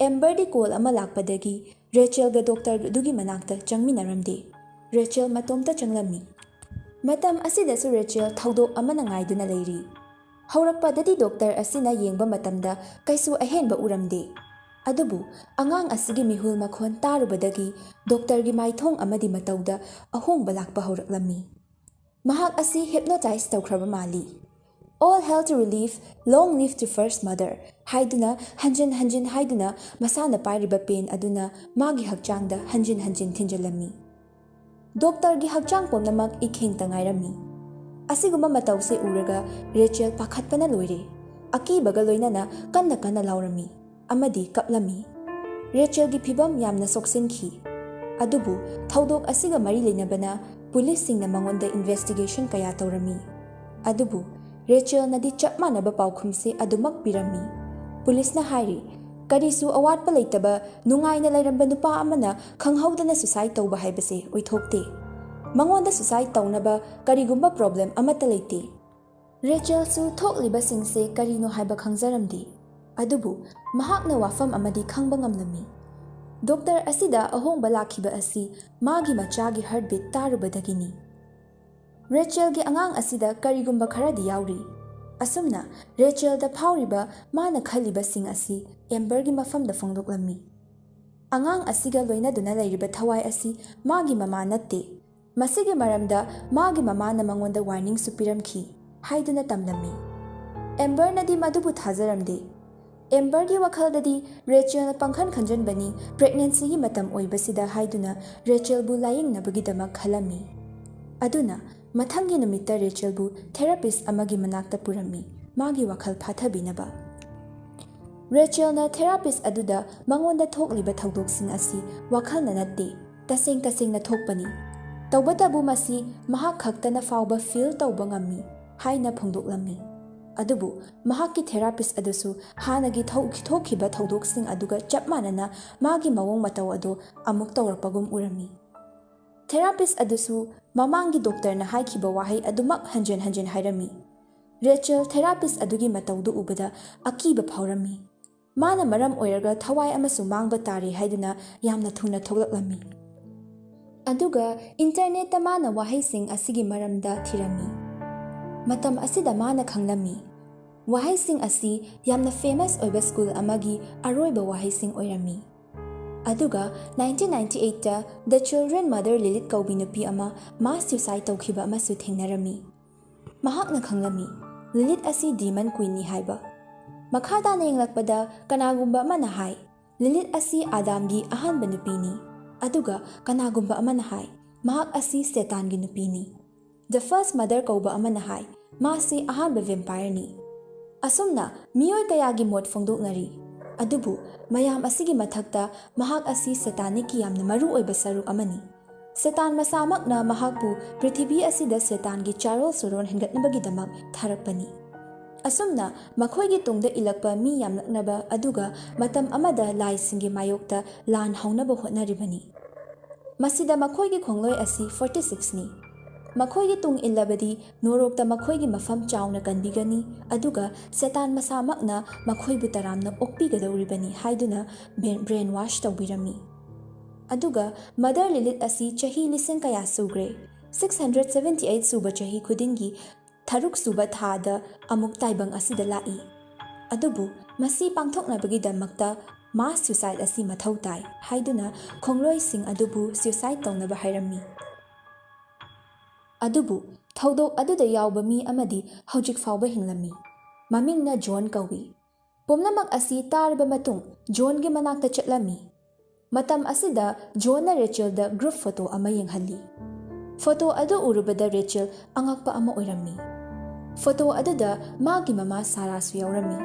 ꯑꯦꯝꯕꯔꯗꯤ ꯀꯣꯜ ꯑꯃ ꯂꯥꯛꯄꯗꯒꯤ ꯔꯦꯆꯦꯜꯒ ꯗꯣꯛꯇꯔ ꯑꯗꯨꯒꯤ ꯃꯅꯥꯛꯇ ꯆꯪꯃꯤꯟꯅꯔꯝꯗꯦ꯫ ꯔꯦꯆꯦꯜ ꯃꯇꯣꯝꯇ ꯆꯪꯂꯝꯃꯤ꯫ ꯃꯇꯝ ꯑꯁꯤꯗꯁꯨ ꯔꯦꯆꯦꯜ ꯊꯧꯗꯣꯛ ꯑꯃꯅ ꯉꯥꯏꯗꯨꯅ ꯂꯩꯔꯤ꯫ ꯍꯧꯔꯛꯄꯗꯗꯤ ꯗꯣꯛꯇꯔ ꯑꯁꯤꯅ ꯌꯦꯡꯕ ꯃꯇꯝꯗ ꯀꯩꯁꯨ ꯑꯍꯦꯟꯕ ꯎꯔꯝꯗꯦ꯫ ꯑꯗꯨꯕꯨ ꯑꯉꯥꯡ ꯑꯁꯤꯒꯤ ꯃꯤꯍꯨꯜ ꯃꯈꯣꯟ ꯇꯥꯔꯨꯕꯗꯒꯤ ꯗꯣꯛꯇꯔꯒꯤ ꯃꯥꯏꯊꯣꯡ ꯑꯃꯗꯤ ꯃꯇꯧꯗ ꯑꯍꯣꯡꯕ ꯂꯥꯛꯄ ꯍꯧꯔꯛꯂꯝꯃꯤ꯫ ꯃꯍꯥꯛ ꯑꯁꯤ ꯍꯤꯞꯅꯣꯇꯥꯏꯖ ꯇꯧꯈ꯭ꯔꯕ ꯃꯥꯜꯂꯤ꯫ "All hell to relief, long live to first mother" ꯍꯥꯏꯗꯨꯅ ꯍꯟꯖꯤꯟ ꯍꯟꯖꯤꯟ ꯍꯥꯏꯗꯨꯅ ꯃꯁꯥꯅ ꯄꯥꯏꯔꯤꯕ ꯄꯦꯟ ꯑꯗꯨꯅ ꯃꯥꯒꯤ ꯍꯛꯆꯥꯡꯗ ꯍꯟꯖꯤꯟ ꯍꯟꯖꯤꯟ ꯊꯤꯟꯖꯤꯜꯂꯝꯃꯤ꯫ ꯗꯣꯛꯇꯔꯒꯤ ꯍꯛꯆꯥꯡ ꯄꯨꯝꯅꯃꯛ ꯏꯈꯦꯡꯇ ꯉꯥꯏꯔꯝꯃꯤ꯫ ꯑꯁꯤꯒꯨꯝꯕ ꯃꯇꯧꯁꯦ ꯎꯔꯒ ꯔꯦꯆꯦꯜ ꯄꯥꯈꯠꯄꯅ ꯂꯣꯏꯔꯦ꯫ ꯑꯀꯤꯕꯒ ꯂꯣꯏꯅꯅ ꯀꯟꯅ ꯀꯟꯅ ꯂꯥꯎꯔꯝꯃꯤ ꯑꯃꯗꯤ ꯀꯞꯂꯝꯃꯤ꯫ ꯔꯦꯆꯦꯜꯒꯤ ꯐꯤꯕꯝ ꯌꯥꯝꯅ ꯁꯣꯛꯆꯤꯟꯈꯤ꯫ ꯑꯗꯨꯕꯨ ꯊꯧꯗꯣꯛ ꯑꯁꯤꯒ ꯃꯔꯤ ꯂꯩꯅꯕꯅ ꯄꯨꯂꯤꯁꯁꯤꯡꯅ ꯃꯉꯣꯟꯗ ꯏꯟꯚꯦꯁꯇꯤꯒꯦꯁꯟ ꯀꯌꯥ ꯇꯧꯔꯝꯃꯤ꯫ ꯑꯗꯨꯕꯨ ꯔꯦꯆꯦꯜꯅꯗꯤ ꯆꯞ ꯃꯥꯟꯅꯕ ꯄꯥꯎꯈꯨꯝꯁꯦ ꯑꯗꯨꯃꯛ ꯄꯤꯔꯝꯃꯤ꯫ ꯄꯨꯂꯤꯁꯅ ꯍꯥꯏꯔꯤ, "ꯀꯔꯤꯁꯨ ꯑꯋꯥꯠꯄ ꯂꯩꯇꯕ ꯅꯨꯡꯉꯥꯏꯅ ꯂꯩꯔꯝꯕ ꯅꯨꯄꯥ ꯑꯃꯅ ꯈꯪꯍꯧꯗꯅ ꯁꯨꯁꯥꯏꯗ ꯇꯧꯕ ꯍꯥꯏꯕꯁꯦ ꯑꯣꯏꯊꯣꯛꯇꯦ꯫ ꯃꯉꯣꯟꯗ ꯁꯨꯁꯥꯏꯗ ꯇꯧꯅꯕ ꯀꯔꯤꯒꯨꯝꯕ ꯄ꯭ꯔꯣꯕ꯭ꯂꯦꯝ ꯑꯃꯠꯇ ꯂꯩꯇꯦ"꯫ ꯔꯦꯆꯦꯜꯁꯨ ꯊꯣꯛꯂꯤꯕꯁꯤꯡꯁꯦ ꯀꯔꯤꯅꯣ ꯍꯥꯏꯕ ꯈꯪꯖꯔꯝꯗꯦ꯫ ꯑꯗꯨꯕꯨ ꯃꯍꯥꯛꯅ ꯋꯥꯐꯝ ꯑꯃꯗꯤ ꯈꯪꯕ ꯉꯝꯂꯝꯃꯤ꯫ ꯗꯣꯛꯇꯔ ꯑꯁꯤꯗ ꯑꯍꯣꯡꯕ ꯂꯥꯛꯈꯤꯕ ꯑꯁꯤ ꯃꯥꯒꯤ ꯃꯆꯥꯒꯤ ꯍꯥꯔꯠꯕꯤꯠ ꯇꯥꯔꯨꯕꯗꯒꯤꯅꯤ꯫ ꯔꯦꯆꯦꯜꯒꯤ ꯑꯉꯥꯡ ꯑꯁꯤꯗ ꯀꯔꯤꯒꯨꯝꯕ ꯈꯔꯗꯤ ꯌꯥꯎꯔꯤ꯫ ꯑꯁꯨꯝꯅ ꯔꯦꯆꯦꯜꯗ ꯐꯥꯎꯔꯤꯕ ꯃꯥꯅ ꯈꯜꯂꯤꯕꯁꯤꯡ ꯑꯁꯤ ꯑꯦꯝꯕꯔꯒꯤ ꯃꯐꯝꯗ ꯐꯣꯡꯗꯣꯛꯂꯝꯃꯤ꯫ "ꯑꯉꯥꯡ ꯑꯁꯤꯒ ꯂꯣꯏꯅꯗꯨꯅ ꯂꯩꯔꯤꯕ ꯊꯋꯥꯏ ꯑꯁꯤ ꯃꯥꯒꯤ ꯃꯃꯥ ꯅꯠꯇꯦ꯫ ꯃꯁꯤꯒꯤ ꯃꯔꯝꯗ ꯃꯥꯒꯤ ꯃꯃꯥꯅ ꯃꯉꯣꯟꯗ ꯋꯥꯔꯅꯤꯡꯁꯨ ꯄꯤꯔꯝꯈꯤ" ꯍꯥꯏꯗꯨꯅ ꯇꯝꯂꯝꯃꯤ꯫ ꯑꯦꯝꯕꯔꯅꯗꯤ ꯃꯗꯨꯕꯨ ꯊꯥꯖꯔꯝꯗꯦ꯫ ꯑꯦꯝꯕꯔꯒꯤ ꯋꯥꯈꯜꯗꯗꯤ ꯔꯦꯆꯦꯜꯅ ꯄꯪꯈꯟ ꯈꯟꯖꯟꯕꯅꯤ, ꯄ꯭ꯔꯦꯒꯅꯦꯟꯁꯤꯒꯤ ꯃꯇꯝ ꯑꯣꯏꯕꯁꯤꯗ ꯍꯥꯏꯗꯨꯅ ꯔꯦꯆꯦꯜꯕꯨ ꯂꯥꯌꯦꯡꯅꯕꯒꯤꯗꯃꯛ ꯈꯜꯂꯝꯃꯤ꯫ ꯑꯗꯨꯅ ꯃꯊꯪꯒꯤ ꯅꯨꯃꯤꯠꯇ ꯔꯦꯆꯦꯜꯕꯨ ꯊꯦꯔꯥꯄꯤꯁ ꯑꯃꯒꯤ ꯃꯅꯥꯛꯇ ꯄꯨꯔꯝꯃꯤ, ꯃꯥꯒꯤ ꯋꯥꯈꯜ ꯐꯥꯊꯕꯤꯅꯕ꯫ ꯔꯦꯆꯦꯜꯅ ꯊꯦꯔꯥꯄꯤꯁ ꯑꯗꯨꯗ ꯃꯉꯣꯟꯗ ꯊꯣꯛꯂꯤꯕ ꯊꯧꯗꯣꯛꯁꯤꯡ ꯑꯁꯤ ꯋꯥꯈꯜꯅ ꯅꯠꯇꯦ, ꯇꯁꯦꯡ ꯇꯁꯦꯡꯅ ꯊꯣꯛꯄꯅꯤ꯫ ꯇꯧꯕꯇꯕꯨ ꯃꯁꯤ ꯃꯍꯥꯛ ꯈꯛꯇꯅ ꯐꯥꯎꯕ ꯐꯤꯜ ꯇꯧꯕ ꯉꯝꯃꯤ ꯍꯥꯏꯅ ꯐꯣꯡꯗꯣꯛꯂꯝꯃꯤ꯫ ꯑꯗꯨꯕꯨ ꯃꯍꯥꯛꯀꯤ ꯊꯦꯔꯥꯄꯤꯁ ꯑꯗꯨꯁꯨ ꯍꯥꯟꯅꯒꯤ ꯊꯧ-, ꯊꯣꯛꯈꯤꯕ ꯊꯧꯗꯣꯛꯁꯤꯡ ꯑꯗꯨꯒ ꯆꯞ ꯃꯥꯟꯅꯅ ꯃꯥꯒꯤ ꯃꯑꯣꯡ ꯃꯇꯧ ꯑꯗꯨ ꯑꯃꯨꯛ ꯇꯧꯔꯛꯄꯒꯨꯝ ꯎꯔꯝꯃꯤ꯫ ꯊꯦꯔꯥꯄꯤꯁ ꯑꯗꯨꯁꯨ ꯃꯃꯥꯡꯒꯤ ꯗꯣꯛꯇꯔꯅ ꯍꯥꯏꯈꯤꯕ ꯋꯥꯍꯩ ꯑꯗꯨꯃꯛ ꯍꯟꯖꯤꯟ ꯍꯟꯖꯤꯟ ꯍꯥꯏꯔꯝꯃꯤ꯫ ꯔꯦꯆꯦꯜ ꯊꯦꯔꯥꯄꯤꯁ ꯑꯗꯨꯒꯤ ꯃꯇꯧꯗꯨ ꯎꯕꯗ ꯑꯀꯤꯕ ꯐꯥꯎꯔꯝꯃꯤ꯫ ꯃꯥꯅ ꯃꯔꯝ ꯑꯣꯏꯔꯒ ꯊꯋꯥꯏ ꯑꯃꯁꯨ ꯃꯥꯡꯕ ꯇꯥꯔꯦ ꯍꯥꯏꯗꯨꯅ ꯌꯥꯝꯅ ꯊꯨꯅ ꯊꯣꯛꯂꯛꯂꯝꯃꯤ꯫ ꯑꯗꯨꯒ ꯏꯟꯇꯔꯅꯦꯠꯇ ꯃꯥꯅ ꯋꯥꯍꯩꯁꯤꯡ ꯑꯁꯤꯒꯤ ꯃꯔꯝꯗ ꯊꯤꯔꯝꯃꯤ꯫ ꯃꯇꯝ ꯑꯁꯤꯗ ꯃꯥꯅ ꯈꯪꯂꯝꯃꯤ꯫ ꯋꯥꯍꯩꯁꯤꯡ ꯑꯁꯤ ꯌꯥꯝꯅ ꯐꯦꯃꯁ ꯑꯣꯏꯕ ꯁ꯭ꯀꯨꯜ ꯑꯃꯒꯤ ꯑꯔꯣꯏꯕ ꯋꯥꯍꯩꯁꯤꯡ ꯑꯣꯏꯔꯝꯃꯤ꯫ ꯑꯗꯨꯒ nineteen ninety eight ꯇ The Children Mother ꯂꯤꯂꯤꯠ ꯀꯧꯕꯤ ꯅꯨꯄꯤ ꯑꯃ ꯃꯥꯁ ꯁ꯭ꯌꯨꯁꯥꯏꯗ ꯇꯧꯈꯤꯕ ꯑꯃꯁꯨ ꯊꯦꯡꯅꯔꯝꯃꯤ꯫ ꯃꯍꯥꯛꯅ ꯈꯪꯂꯝꯃꯤ, ꯂꯤꯂꯤꯠ ꯑꯁꯤ ꯗꯤꯃꯟ ꯀ꯭ꯋꯤꯟꯅꯤ ꯍꯥꯏꯕ꯫ ꯃꯈꯥ ꯇꯥꯅ ꯌꯦꯡꯂꯛꯄꯗ ꯀꯅꯥꯒꯨꯝꯕ ꯑꯃꯅ ꯍꯥꯏ, ꯂꯤꯂꯤꯠ ꯑꯁꯤ ꯑꯥꯗꯥꯝꯒꯤ ꯑꯍꯥꯟꯕ ꯅꯨꯄꯤꯅꯤ, ꯑꯗꯨꯒ ꯀꯅꯥꯒꯨꯝꯕ ꯑꯃꯅ ꯍꯥꯏ, ꯃꯍꯥꯛ ꯑꯁꯤ ꯁꯦꯇꯥꯟꯒꯤ ꯅꯨꯄꯤꯅꯤ꯫ The First Mother ꯀꯧꯕ ꯑꯃꯅ ꯍꯥꯏ, ꯃꯥꯁꯤ ꯑꯍꯥꯟꯕ ꯚꯦꯝꯄꯥꯌꯔꯅꯤ꯫ ꯑꯁꯨꯝꯅ ꯃꯤꯑꯣꯏ ꯀꯌꯥꯒꯤ ꯃꯣꯠ ꯐꯣꯡꯗꯣꯛꯅꯔꯤ, ꯑꯗꯨꯕꯨ ꯃꯌꯥꯝ ꯑꯁꯤꯒꯤ ꯃꯊꯛꯇ ꯃꯍꯥꯛ ꯑꯁꯤ ꯁꯦꯇꯥꯅꯤꯛꯀꯤ ꯌꯥꯝꯅ ꯃꯔꯨ ꯑꯣꯏꯕ ꯁꯔꯨꯛ ꯑꯃꯅꯤ꯫ ꯁꯦꯇꯥꯟ ꯃꯁꯥꯃꯛꯅ ꯃꯍꯥꯛꯄꯨ ꯄ꯭ꯔꯤꯊꯤꯕꯤ ꯑꯁꯤꯗ ꯁꯦꯇꯥꯟꯒꯤ ꯆꯥꯔꯣꯜ ꯁꯨꯔꯣꯟ ꯍꯦꯟꯒꯠꯅꯕꯒꯤꯗꯃꯛ ꯊꯥꯔꯛꯄꯅꯤ꯫ ꯑꯁꯨꯝꯅ ꯃꯈꯣꯏꯒꯤ ꯇꯨꯡꯗ ꯏꯜꯂꯛꯄ ꯃꯤ ꯌꯥꯝꯂꯛꯅꯕ ꯑꯗꯨꯒ ꯃꯇꯝ ꯑꯃꯗ ꯂꯥꯏꯁꯤꯡꯒꯤ ꯃꯥꯌꯣꯛꯇ ꯂꯥꯟ ꯍꯧꯅꯕ ꯍꯣꯠꯅꯔꯤꯕꯅꯤ꯫ ꯃꯁꯤꯗ ꯃꯈꯣꯏꯒꯤ ꯈꯣꯡꯂꯣꯏ ꯑꯁꯤ forty six ꯅꯤ꯫ ꯃꯈꯣꯏꯒꯤ ꯇꯨꯡ ꯏꯜꯂꯕꯗꯤ ꯅꯣꯔꯣꯛꯇ ꯃꯈꯣꯏꯒꯤ ꯃꯐꯝ ꯆꯥꯎꯅ ꯀꯟꯕꯤꯒꯅꯤ, ꯑꯗꯨꯒ ꯁꯦꯇꯥꯟ ꯃꯁꯥꯃꯛꯅ ꯃꯈꯣꯏꯕꯨ ꯇꯔꯥꯝꯅ ꯑꯣꯛꯄꯤꯒꯗꯧꯔꯤꯕꯅꯤ ꯍꯥꯏꯗꯨꯅ ꯕ꯭ꯔꯦꯟ ꯋꯥꯁ ꯇꯧꯕꯤꯔꯝꯃꯤ꯫ ꯑꯗꯨꯒ ꯃꯗꯔ ꯂꯤꯂꯤꯠ ꯑꯁꯤ ꯆꯍꯤ ꯂꯤꯁꯤꯡ ꯀꯌꯥ ꯁꯨꯈ꯭ꯔꯦ? Six hundred seventy eight ꯁꯨꯕ ꯆꯍꯤ ꯈꯨꯗꯤꯡꯒꯤ ꯇꯔꯨꯛ ꯁꯨꯕ ꯊꯥꯗ ꯑꯃꯨꯛ ꯇꯥꯏꯕꯪ ꯑꯁꯤꯗ ꯂꯥꯛꯏ꯫ ꯑꯗꯨꯕꯨ ꯃꯁꯤ ꯄꯥꯡꯊꯣꯛꯅꯕꯒꯤꯗꯃꯛꯇ ꯃꯥꯁ ꯁ꯭ꯌꯨꯁꯥꯏꯗ ꯑꯁꯤ ꯃꯊꯧ ꯇꯥꯏ ꯍꯥꯏꯗꯨꯅ ꯈꯣꯡꯂꯣꯏꯁꯤꯡ ꯑꯗꯨꯕꯨ ꯁ꯭ꯌꯨꯁꯥꯏꯗ ꯇꯧꯅꯕ ꯍꯥꯏꯔꯝꯃꯤ꯫ ꯑꯗꯨꯕꯨ ꯊꯧꯗꯣꯛ ꯑꯗꯨꯗ ꯌꯥꯎꯕ ꯃꯤ ꯑꯃꯗꯤ ꯍꯧꯖꯤꯛ ꯐꯥꯎꯕ ꯍꯤꯡꯂꯝꯃꯤ꯫ ꯃꯃꯤꯡꯅ ꯖꯣꯟ ꯀꯧꯏ꯫ ꯄꯨꯝꯅꯃꯛ ꯑꯁꯤ ꯇꯥꯔꯕ ꯃꯇꯨꯡ ꯖꯣꯟꯒꯤ ꯃꯅꯥꯛꯇ ꯆꯠꯂꯝꯃꯤ꯫ ꯃꯇꯝ ꯑꯁꯤꯗ ꯖꯣꯟꯅ ꯔꯦꯆꯦꯜꯗ ꯒ꯭ꯔꯨꯞ ꯐꯣꯇꯣ ꯑꯃ ꯌꯦꯡꯍꯜꯂꯤ꯫ ꯐꯣꯇꯣ ꯑꯗꯨ ꯎꯔꯨꯕꯗ ꯔꯦꯆꯦꯜ ꯑꯉꯛꯄ ꯑꯃ ꯑꯣꯏꯔꯝꯃꯤ꯫ ꯐꯣꯇꯣ ꯑꯗꯨꯗ ꯃꯥꯒꯤ ꯃꯃꯥ ꯁꯥꯔꯥꯁꯨ ꯌꯥꯎꯔꯝꯃꯤ꯫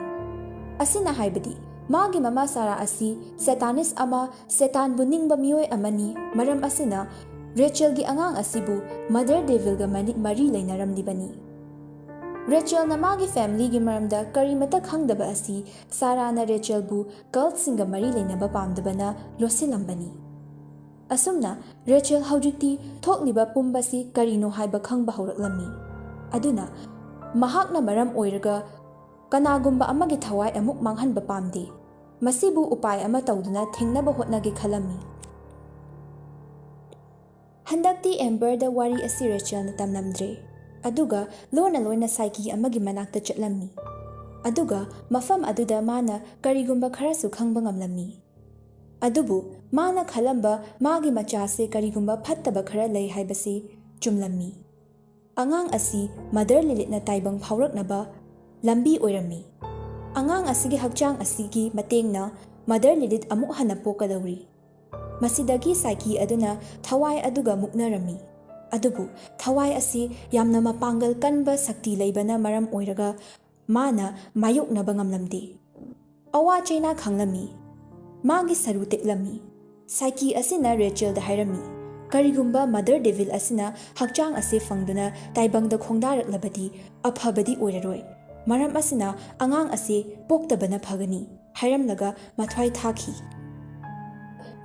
ꯑꯁꯤꯅ ꯍꯥꯏꯕꯗꯤ ꯃꯥꯒꯤ ꯃꯃꯥ ꯁꯥꯔꯥ ꯑꯁꯤ ꯁꯦꯇꯥꯅꯤꯁ ꯑꯃ, ꯁꯦꯇꯥꯟꯕꯨ ꯅꯤꯡꯕ ꯃꯤꯑꯣꯏ ꯑꯃꯅꯤ꯫ ꯃꯔꯝ ꯑꯁꯤꯅ ꯔꯦꯆꯦꯜꯒꯤ ꯑꯉꯥꯡ ꯑꯁꯤꯕꯨ ꯃꯗꯔ ꯗꯦꯚꯤꯜꯒ ꯃꯅꯤ-, ꯃꯔꯤ ꯂꯩꯅꯔꯝꯂꯤꯕꯅꯤ꯫ ꯔꯦꯆꯦꯜꯅ ꯃꯥꯒꯤ ꯐꯦꯃꯤꯂꯤꯒꯤ ꯃꯔꯝꯗ ꯀꯔꯤꯃꯇ ꯈꯪꯗꯕ ꯑꯁꯤ ꯁꯥꯔꯥꯅ ꯔꯦꯆꯦꯜꯕꯨ ꯀꯜꯠꯁꯤꯡꯒ ꯃꯔꯤ ꯂꯩꯅꯕ ꯄꯥꯝꯗꯕꯅ ꯂꯣꯠꯁꯤꯜꯂꯝꯕꯅꯤ꯫ ꯑꯁꯨꯝꯅ ꯔꯦꯆꯦꯜ ꯍꯧꯖꯤꯛꯇꯤ ꯊꯣꯛꯂꯤꯕ ꯄꯨꯝꯕꯁꯤ ꯀꯔꯤꯅꯣ ꯍꯥꯏꯕ ꯈꯪꯕ ꯍꯧꯔꯛꯂꯝꯃꯤ꯫ ꯑꯗꯨꯅ ꯃꯍꯥꯛꯅ ꯃꯔꯝ ꯑꯣꯏꯔꯒ ꯀꯅꯥꯒꯨꯝꯕ ꯑꯃꯒꯤ ꯊꯋꯥꯏ ꯑꯃꯨꯛ ꯃꯥꯡꯍꯟꯕ ꯄꯥꯝꯗꯦ꯫ ꯃꯁꯤꯕꯨ ꯎꯄꯥꯏ ꯑꯃ ꯇꯧꯗꯨꯅ ꯊꯤꯡꯅꯕ ꯍꯣꯠꯅꯒꯦ ꯈꯜꯂꯝꯃꯤ꯫ ꯍꯟꯗꯛꯇꯤ ꯑꯦꯝꯕꯔꯗ ꯋꯥꯔꯤ ꯑꯁꯤ ꯔꯦꯆꯦꯜꯅ ꯇꯝꯂꯝꯗ꯭ꯔꯦ꯫ ꯑꯗꯨꯒ ꯂꯣꯟꯅ ꯂꯣꯏꯅ ꯁꯥꯏꯀꯤ ꯑꯃꯒꯤ ꯃꯅꯥꯛꯇ ꯆꯠꯂꯝꯃꯤ꯫ ꯑꯗꯨꯒ ꯃꯐꯝ ꯑꯗꯨꯗ ꯃꯥꯅ ꯀꯔꯤꯒꯨꯝꯕ ꯈꯔꯁꯨ ꯈꯪꯕ ꯉꯝꯂꯝꯃꯤ꯫ ꯑꯗꯨꯕꯨ ꯃꯥꯅ ꯈꯜꯂꯝꯕ ꯃꯥꯒꯤ ꯃꯆꯥꯁꯦ ꯀꯔꯤꯒꯨꯝꯕ ꯐꯠꯇꯕ ꯈꯔ ꯂꯩ ꯍꯥꯏꯕꯁꯤ ꯆꯨꯝꯂꯝꯃꯤ꯫ ꯑꯉꯥꯡ ꯑꯁꯤ ꯃꯗꯔ ꯂꯤꯂꯤꯠꯅ ꯇꯥꯏꯕꯪ ꯐꯥꯎꯔꯛꯅꯕ ꯂꯝꯕꯤ ꯑꯣꯏꯔꯝꯃꯤ꯫ ꯑꯉꯥꯡ ꯑꯁꯤꯒꯤ ꯍꯛꯆꯥꯡ ꯑꯁꯤꯒꯤ ꯃꯇꯦꯡꯅ ꯃꯗꯔ ꯂꯤꯂꯤꯠ ꯑꯃꯨꯛ ꯍꯟꯅ ꯄꯣꯛꯀꯗꯧꯔꯤ꯫ ꯃꯁꯤꯗꯒꯤ ꯁꯥꯏꯀꯤ ꯑꯗꯨꯅ ꯊꯋꯥꯏ ꯑꯗꯨꯒ ꯃꯨꯛꯅꯔꯝꯃꯤ꯫ ꯑꯗꯨꯕꯨ ꯊꯋꯥꯏ ꯑꯁꯤ ꯌꯥꯝꯅ ꯃꯄꯥꯡꯒꯜ ꯀꯟꯕ ꯁꯛꯇꯤ ꯂꯩꯕꯅ ꯃꯔꯝ ꯑꯣꯏꯔꯒ ꯃꯥꯅ ꯃꯥꯌꯣꯛꯅꯕ ꯉꯝꯂꯝꯗꯦ꯫ ꯑꯋꯥ ꯆꯩꯅꯥ ꯈꯪꯂꯝꯃꯤ꯫ ꯃꯥꯒꯤ ꯁꯔꯨ ꯇꯦꯛꯂꯝꯃꯤ꯫ ꯁꯥꯏꯀꯤ ꯑꯁꯤꯅ ꯔꯦꯆꯦꯜꯗ ꯍꯥꯏꯔꯝꯃꯤ, "ꯀꯔꯤꯒꯨꯝꯕ ꯃꯗꯔ ꯗꯦꯚꯤꯜ ꯑꯁꯤꯅ ꯍꯛꯆꯥꯡ ꯑꯁꯤ ꯐꯪꯗꯨꯅ ꯇꯥꯏꯕꯪꯗ ꯈꯣꯡꯗꯥꯔꯛꯂꯕꯗꯤ ꯑꯐꯕꯗꯤ ꯑꯣꯏꯔꯔꯣꯏ꯫ ꯃꯔꯝ ꯑꯁꯤꯅ ꯑꯉꯥꯡ ꯑꯁꯤ ꯄꯣꯛꯇꯕꯅ ꯐꯒꯅꯤ" ꯍꯥꯏꯔꯝꯂꯒ ꯃꯊ꯭ꯋꯥꯏ ꯊꯥꯈꯤ꯫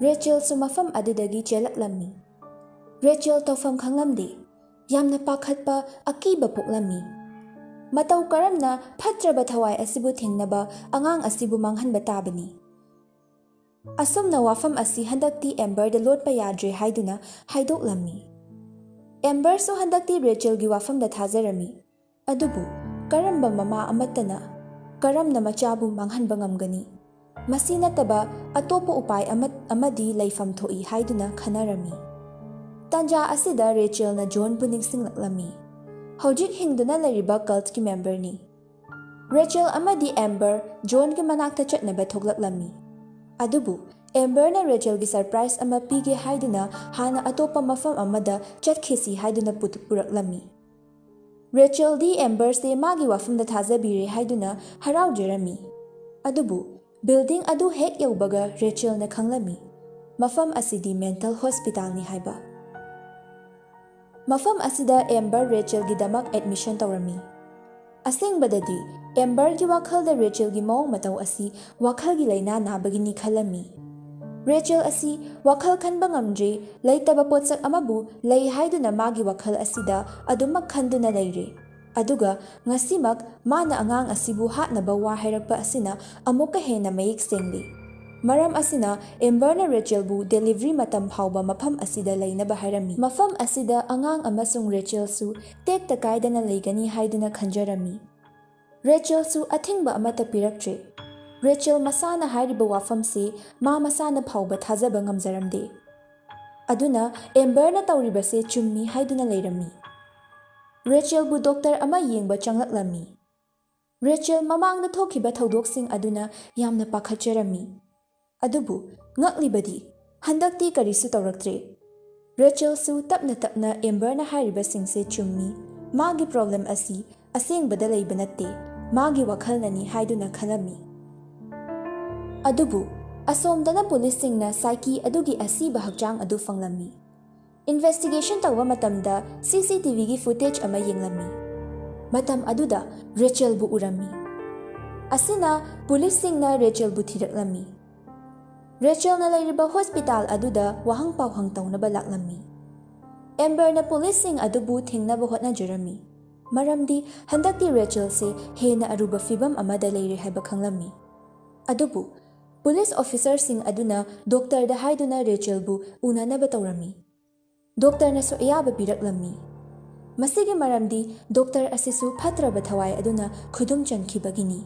ꯔꯦꯆꯦꯜꯁꯨ ꯃꯐꯝ ꯑꯗꯨꯗꯒꯤ ꯆꯦꯜꯂꯛꯂꯝꯃꯤ꯫ ꯔꯦꯆꯦꯜ ꯇꯧꯐꯝ ꯈꯪꯂꯝꯗꯦ꯫ ꯌꯥꯝꯅ ꯄꯥꯈꯠꯄ, ꯑꯀꯤꯕ ꯄꯣꯛꯂꯝꯃꯤ꯫ ꯃꯇꯧ ꯀꯔꯝꯅ ꯐꯠꯇ꯭ꯔꯕ ꯊꯋꯥꯏ ꯑꯁꯤꯕꯨ ꯊꯤꯡꯅꯕ ꯑꯉꯥꯡ ꯑꯁꯤꯕꯨ ꯃꯥꯡꯍꯟꯕ ꯇꯥꯕꯅꯤ? ꯑꯁꯨꯝꯅ ꯋꯥꯐꯝ ꯑꯁꯤ ꯍꯟꯗꯛꯇꯤ ꯑꯦꯝꯕꯔꯗ ꯂꯣꯠꯄ ꯌꯥꯗ꯭ꯔꯦ ꯍꯥꯏꯗꯨꯅ ꯍꯥꯏꯗꯣꯛꯂꯝꯃꯤ꯫ ꯑꯦꯝꯕꯔꯁꯨ ꯍꯟꯗꯛꯇꯤ ꯔꯦꯆꯦꯜꯒꯤ ꯋꯥꯐꯝꯗ ꯊꯥꯖꯔꯝꯃꯤ꯫ ꯑꯗꯨꯕꯨ ꯀꯔꯝꯕ ꯃꯃꯥ ꯑꯃꯠꯇꯅ ꯀꯔꯝꯅ ꯃꯆꯥꯕꯨ ꯃꯥꯡꯍꯟꯕ ꯉꯝꯒꯅꯤ? ꯃꯁꯤ ꯅꯠꯇꯕ ꯑꯇꯣꯞꯄ ꯎꯄꯥꯏ ꯑꯃ-, ꯑꯃꯗꯤ ꯂꯩꯐꯝ ꯊꯣꯛꯏ ꯍꯥꯏꯗꯨꯅ ꯈꯟꯅꯔꯝꯃꯤ꯫ ꯇꯥꯟꯖꯥ ꯑꯁꯤꯗ ꯔꯦꯆꯦꯜꯅ ꯖꯣꯟꯕꯨ ꯅꯤꯡꯁꯤꯡꯂꯛꯂꯝꯃꯤ꯫ ꯍꯧꯖꯤꯛ ꯍꯤꯡꯗꯨꯅ ꯂꯩꯔꯤꯕ ꯀꯜꯠꯀꯤ ꯃꯦꯝꯕꯔꯅꯤ꯫ ꯔꯦꯆꯦꯜ ꯑꯃꯗꯤ ꯑꯦꯝꯕꯔ ꯖꯣꯟꯒꯤ ꯃꯅꯥꯛꯇ ꯆꯠꯅꯕ ꯊꯣꯛꯂꯛꯂꯝꯃꯤ꯫ ꯑꯗꯨꯕꯨ ꯑꯦꯝꯕꯔꯅ ꯔꯦꯆꯦꯜꯒꯤ ꯁꯔꯄ꯭ꯔꯥꯏꯖ ꯑꯃ ꯄꯤꯒꯦ ꯍꯥꯏꯗꯨꯅ ꯍꯥꯟꯅ ꯑꯇꯣꯞꯄ ꯃꯐꯝ ꯑꯃꯗ ꯆꯠꯈꯤꯁꯤ ꯍꯥꯏꯗꯨꯅ ꯄꯨ-, ꯄꯨꯔꯛꯂꯝꯃꯤ꯫ ꯔꯦꯆꯦꯜꯗꯤ ꯑꯦꯝꯕꯔꯁꯦ ꯃꯥꯒꯤ ꯋꯥꯐꯝꯗ ꯊꯥꯖꯕꯤꯔꯦ ꯍꯥꯏꯗꯨꯅ ꯍꯔꯥꯎꯖꯔꯝꯃꯤ꯫ ꯑꯗꯨꯕꯨ ꯕꯤꯜꯗꯤꯡ ꯑꯗꯨ ꯍꯦꯛ ꯌꯧꯕꯒ ꯔꯦꯆꯦꯜꯅ ꯈꯪꯂꯝꯃꯤ, ꯃꯐꯝ ꯑꯁꯤꯗꯤ ꯃꯦꯟꯇꯜ ꯍꯣꯁꯄꯤꯇꯥꯜꯅꯤ ꯍꯥꯏꯕ꯫ ꯃꯐꯝ ꯑꯁꯤꯗ ꯑꯦꯝꯕꯔ ꯔꯦꯆꯦꯜꯒꯤꯗꯃꯛ ꯑꯦꯗꯃꯤꯁꯟ ꯇꯧꯔꯝꯃꯤ꯫ ꯑꯁꯦꯡꯕꯗꯗꯤ, ꯑꯦꯝꯕꯔꯒꯤ ꯋꯥꯈꯜꯗ ꯔꯦꯆꯦꯜꯒꯤ ꯃꯑꯣꯡ ꯃꯇꯧ ꯑꯁꯤ ꯋꯥꯈꯜꯒꯤ ꯂꯥꯏꯅꯥ ꯅꯥꯕꯒꯤꯅꯤ ꯈꯜꯂꯝꯃꯤ꯫ ꯔꯦꯆꯦꯜ ꯑꯁꯤ ꯋꯥꯈꯜ ꯈꯟꯕ ꯉꯝꯗ꯭ꯔꯦ, ꯂꯩꯇꯕ ꯄꯣꯠꯁꯛ ꯑꯃꯕꯨ ꯂꯩ ꯍꯥꯏꯗꯨꯅ ꯃꯥꯒꯤ ꯋꯥꯈꯜ ꯑꯁꯤꯗ ꯑꯗꯨꯃꯛ ꯈꯟꯗꯨꯅ ꯂꯩꯔꯦ꯫ ꯑꯗꯨꯒ ꯉꯁꯤꯃꯛ ꯃꯥꯅ ꯑꯉꯥꯡ ꯑꯁꯤꯕꯨ ꯍꯥꯠꯅꯕ ꯋꯥ ꯍꯥꯏꯔꯛꯄ ꯑꯁꯤꯅ ꯑꯃꯨꯛꯀ ꯍꯦꯟꯅ ꯃꯌꯦꯛ ꯁꯦꯡꯂꯤ꯫ ꯃꯔꯝ ꯑꯁꯤꯅ, ꯑꯦꯝꯕꯔꯅ ꯔꯦꯆꯦꯜꯕꯨ ꯗꯦꯂꯤꯚꯔꯤ ꯃꯇꯝ ꯐꯥꯎꯕ ꯃꯐꯝ ꯑꯁꯤꯗ ꯂꯩꯅꯕ ꯍꯥꯏꯔꯝꯃꯤ꯫ ꯃꯐꯝ ꯑꯁꯤꯗ ꯑꯉꯥꯡ ꯑꯃꯁꯨꯡ ꯔꯦꯆꯦꯜꯁꯨ ꯇꯦꯛꯇ ꯀꯥꯏꯗꯅ ꯂꯩꯒꯅꯤ ꯍꯥꯏꯗꯨꯅ ꯈꯟꯖꯔꯝꯃꯤ꯫ ꯔꯦꯆꯦꯜꯁꯨ ꯑꯊꯤꯡꯕ ꯑꯃꯠꯇ ꯄꯤꯔꯛꯇ꯭ꯔꯦ꯫ ꯔꯦꯆꯦꯜ ꯃꯁꯥꯅ ꯍꯥꯏꯔꯤꯕ ꯋꯥꯐꯝꯁꯤ ꯃꯥ ꯃꯁꯥꯅ ꯐꯥꯎꯕ ꯊꯥꯖꯕ ꯉꯝꯖꯔꯝꯗꯦ꯫ ꯑꯗꯨꯅ ꯑꯦꯝꯕꯔꯅ ꯇꯧꯔꯤꯕꯁꯦ ꯆꯨꯝꯃꯤ ꯍꯥꯏꯗꯨꯅ ꯂꯩꯔꯝꯃꯤ꯫ ꯔꯦꯆꯦꯜꯕꯨ ꯗꯣꯛꯇꯔ ꯑꯃ ꯌꯦꯡꯕ ꯆꯪꯂꯛꯂꯝꯃꯤ꯫ ꯔꯦꯆꯦꯜ ꯃꯃꯥꯡꯗ ꯊꯣꯛꯈꯤꯕ ꯊꯧꯗꯣꯛꯁꯤꯡ ꯑꯗꯨꯅ ꯌꯥꯝꯅ ꯄꯥꯈꯠꯆꯔꯝꯃꯤ꯫ ꯑꯗꯨꯕꯨ ꯉꯛꯂꯤꯕꯗꯤ, ꯍꯟꯗꯛꯇꯤ ꯀꯔꯤꯁꯨ ꯇꯧꯔꯛꯇ꯭ꯔꯦ꯫ ꯔꯦꯆꯦꯜꯁꯨ ꯇꯞꯅ ꯇꯞꯅ ꯑꯦꯝꯕꯔꯅ ꯍꯥꯏꯔꯤꯕꯁꯤꯡꯁꯦ ꯆꯨꯝꯃꯤ, ꯃꯥꯒꯤ ꯄ꯭ꯔꯣꯕ꯭ꯂꯦꯝ ꯑꯁꯤ ꯑꯁꯦꯡꯕꯗ ꯂꯩꯕ ꯅꯠꯇꯦ, ꯃꯥꯒꯤ ꯋꯥꯈꯜꯅꯅꯤ ꯍꯥꯏꯗꯨꯅ ꯈꯜꯂꯝꯃꯤ꯫ ꯑꯗꯨꯕꯨ ꯑꯁꯣꯝꯗꯅ ꯄꯨꯂꯤꯁꯁꯤꯡꯅ ꯁꯥꯏꯀꯤ ꯑꯗꯨꯒꯤ ꯑꯁꯤꯕ ꯍꯛꯆꯥꯡ ꯑꯗꯨ ꯐꯪꯂꯝꯃꯤ꯫ ꯏꯟꯚꯦꯁꯇꯤꯒꯦꯁꯟ ꯇꯧꯕ ꯃꯇꯝꯗ ꯁꯤ ꯁꯤ ꯇꯤ ꯚꯤꯒꯤ ꯐꯨꯇꯦꯖ ꯑꯃ ꯌꯦꯡꯂꯝꯃꯤ꯫ ꯃꯇꯝ ꯑꯗꯨꯗ ꯔꯦꯆꯦꯜꯕꯨ ꯎꯔꯝꯃꯤ꯫ ꯑꯁꯤꯅ ꯄꯨꯂꯤꯁꯁꯤꯡꯅ ꯔꯦꯆꯦꯜꯕꯨ ꯊꯤꯔꯛꯂꯝꯃꯤ꯫ ꯔꯦꯆꯦꯜꯅ ꯂꯩꯔꯤꯕ ꯍꯣꯁꯄꯤꯇꯥꯜ ꯑꯗꯨꯗ ꯋꯥꯍꯪ ꯄꯥꯎꯍꯪ ꯇꯧꯅꯕ ꯂꯥꯛꯂꯝꯃꯤ꯫ ꯑꯦꯝꯕꯔꯅ ꯄꯨꯂꯤꯁꯁꯤꯡ ꯑꯗꯨꯕꯨ ꯊꯤꯡꯅꯕ ꯍꯣꯠꯅꯖꯔꯝꯃꯤ, ꯃꯔꯝꯗꯤ ꯍꯟꯗꯛꯇꯤ ꯔꯦꯆꯦꯜꯁꯦ ꯍꯦꯟꯅ ꯑꯔꯨꯕ ꯐꯤꯚꯝ ꯑꯃꯗ ꯂꯩꯔꯦ ꯍꯥꯏꯕ ꯈꯪꯂꯝꯃꯤ꯫ ꯑꯗꯨꯕꯨ ꯄꯨꯂꯤꯁ ꯑꯣꯐꯤꯁꯔꯁꯤꯡ ꯑꯗꯨꯅ ꯗꯣꯛꯇꯔꯗ ꯍꯥꯏꯗꯨꯅ ꯔꯦꯆꯦꯜꯕꯨ ꯎꯅꯅꯕ ꯇꯧꯔꯝꯃꯤ꯫ ꯗꯣꯛꯇꯔꯅꯁꯨ ꯑꯌꯥꯕ ꯄꯤꯔꯛꯂꯝꯃꯤ꯫ ꯃꯁꯤꯒꯤ ꯃꯔꯝꯗꯤ ꯗꯣꯛꯇꯔ ꯑꯁꯤꯁꯨ ꯐꯠꯇ꯭ꯔꯕ ꯊꯋꯥꯏ ꯑꯗꯨꯅ ꯈꯨꯗꯨꯝ ꯆꯟꯈꯤꯕꯒꯤꯅꯤ꯫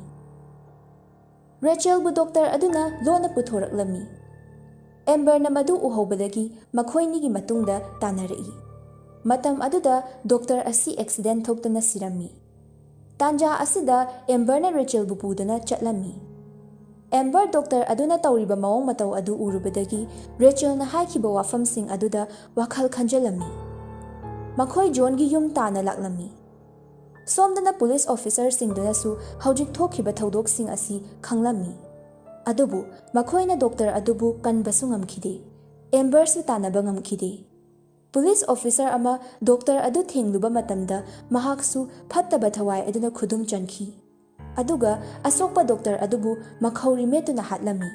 ꯔꯦꯆꯦꯜꯕꯨ ꯗꯣꯛꯇꯔ ꯑꯗꯨꯅ ꯂꯣꯟꯅ ꯄꯨꯊꯣꯔꯛꯂꯝꯃꯤ꯫ ꯑꯦꯝꯕꯔꯅ ꯃꯗꯨ ꯎꯍꯧꯕꯗꯒꯤ ꯃꯈꯣꯏꯅꯤꯒꯤ ꯃꯇꯨꯡꯗ ꯇꯥꯟꯅꯔꯛꯏ꯫ ꯃꯇꯝ ꯑꯗꯨꯗ ꯗꯣꯛꯇꯔ ꯑꯁꯤ ꯑꯦꯛꯁꯤꯗꯦꯟ ꯊꯣꯛꯇꯨꯅ ꯁꯤꯔꯝꯃꯤ꯫ ꯇꯥꯟꯖꯥ ꯑꯁꯤꯗ ꯑꯦꯝꯕꯔꯅ ꯔꯦꯆꯦꯜꯕꯨ ꯄꯨꯗꯨꯅ ꯆꯠꯂꯝꯃꯤ꯫ ꯑꯦꯝꯕꯔ ꯗꯣꯛꯇꯔ ꯑꯗꯨꯅ ꯇꯧꯔꯤꯕ ꯃꯑꯣꯡ ꯃꯇꯧ ꯑꯗꯨ ꯎꯔꯨꯕꯗꯒꯤ ꯔꯦꯆꯦꯜꯅ ꯍꯥꯏꯈꯤꯕ ꯋꯥꯐꯝꯁꯤꯡ ꯑꯗꯨꯗ ꯋꯥꯈꯜ ꯈꯟꯖꯜꯂꯝꯃꯤ꯫ ꯃꯈꯣꯏ ꯖꯣꯟꯒꯤ ꯌꯨꯝ ꯇꯥꯟꯅ ꯂꯥꯛꯂꯝꯃꯤ꯫ ꯁꯣꯝꯗꯅ ꯄꯨꯂꯤꯁ ꯑꯣꯐꯤꯁꯔꯁꯤꯡꯗꯨꯅꯁꯨ ꯍꯧꯖꯤꯛ ꯊꯣꯛꯈꯤꯕ ꯊꯧꯗꯣꯛꯁꯤꯡ ꯑꯁꯤ ꯈꯪꯂꯝꯃꯤ꯫ ꯑꯗꯨꯕꯨ ꯃꯈꯣꯏꯅ ꯗꯣꯛꯇꯔ ꯑꯗꯨꯕꯨ ꯀꯟꯕꯁꯨ ꯉꯝꯈꯤꯗꯦ꯫ ꯑꯦꯝꯕꯔꯁꯨ ꯇꯥꯟꯅꯕ ꯉꯝꯈꯤꯗꯦ꯫ ꯄꯨꯂꯤꯁ ꯑꯣꯐꯤꯁꯔ ꯑꯃ ꯗꯣꯛꯇꯔ ꯑꯗꯨ ꯊꯦꯡꯂꯨꯕ ꯃꯇꯝꯗ ꯃꯍꯥꯛꯁꯨ ꯐꯠꯇꯕ ꯊꯋꯥꯏ ꯑꯗꯨꯅ ꯈꯨꯗꯨꯝ ꯆꯟꯈꯤ꯫ ꯑꯗꯨꯒ ꯑꯁꯣꯛꯄ ꯗꯣꯛꯇꯔ ꯑꯗꯨꯕꯨ ꯃꯈꯧꯔꯤ ꯃꯦꯠꯇꯨꯅ ꯍꯥꯠꯂꯝꯃꯤ꯫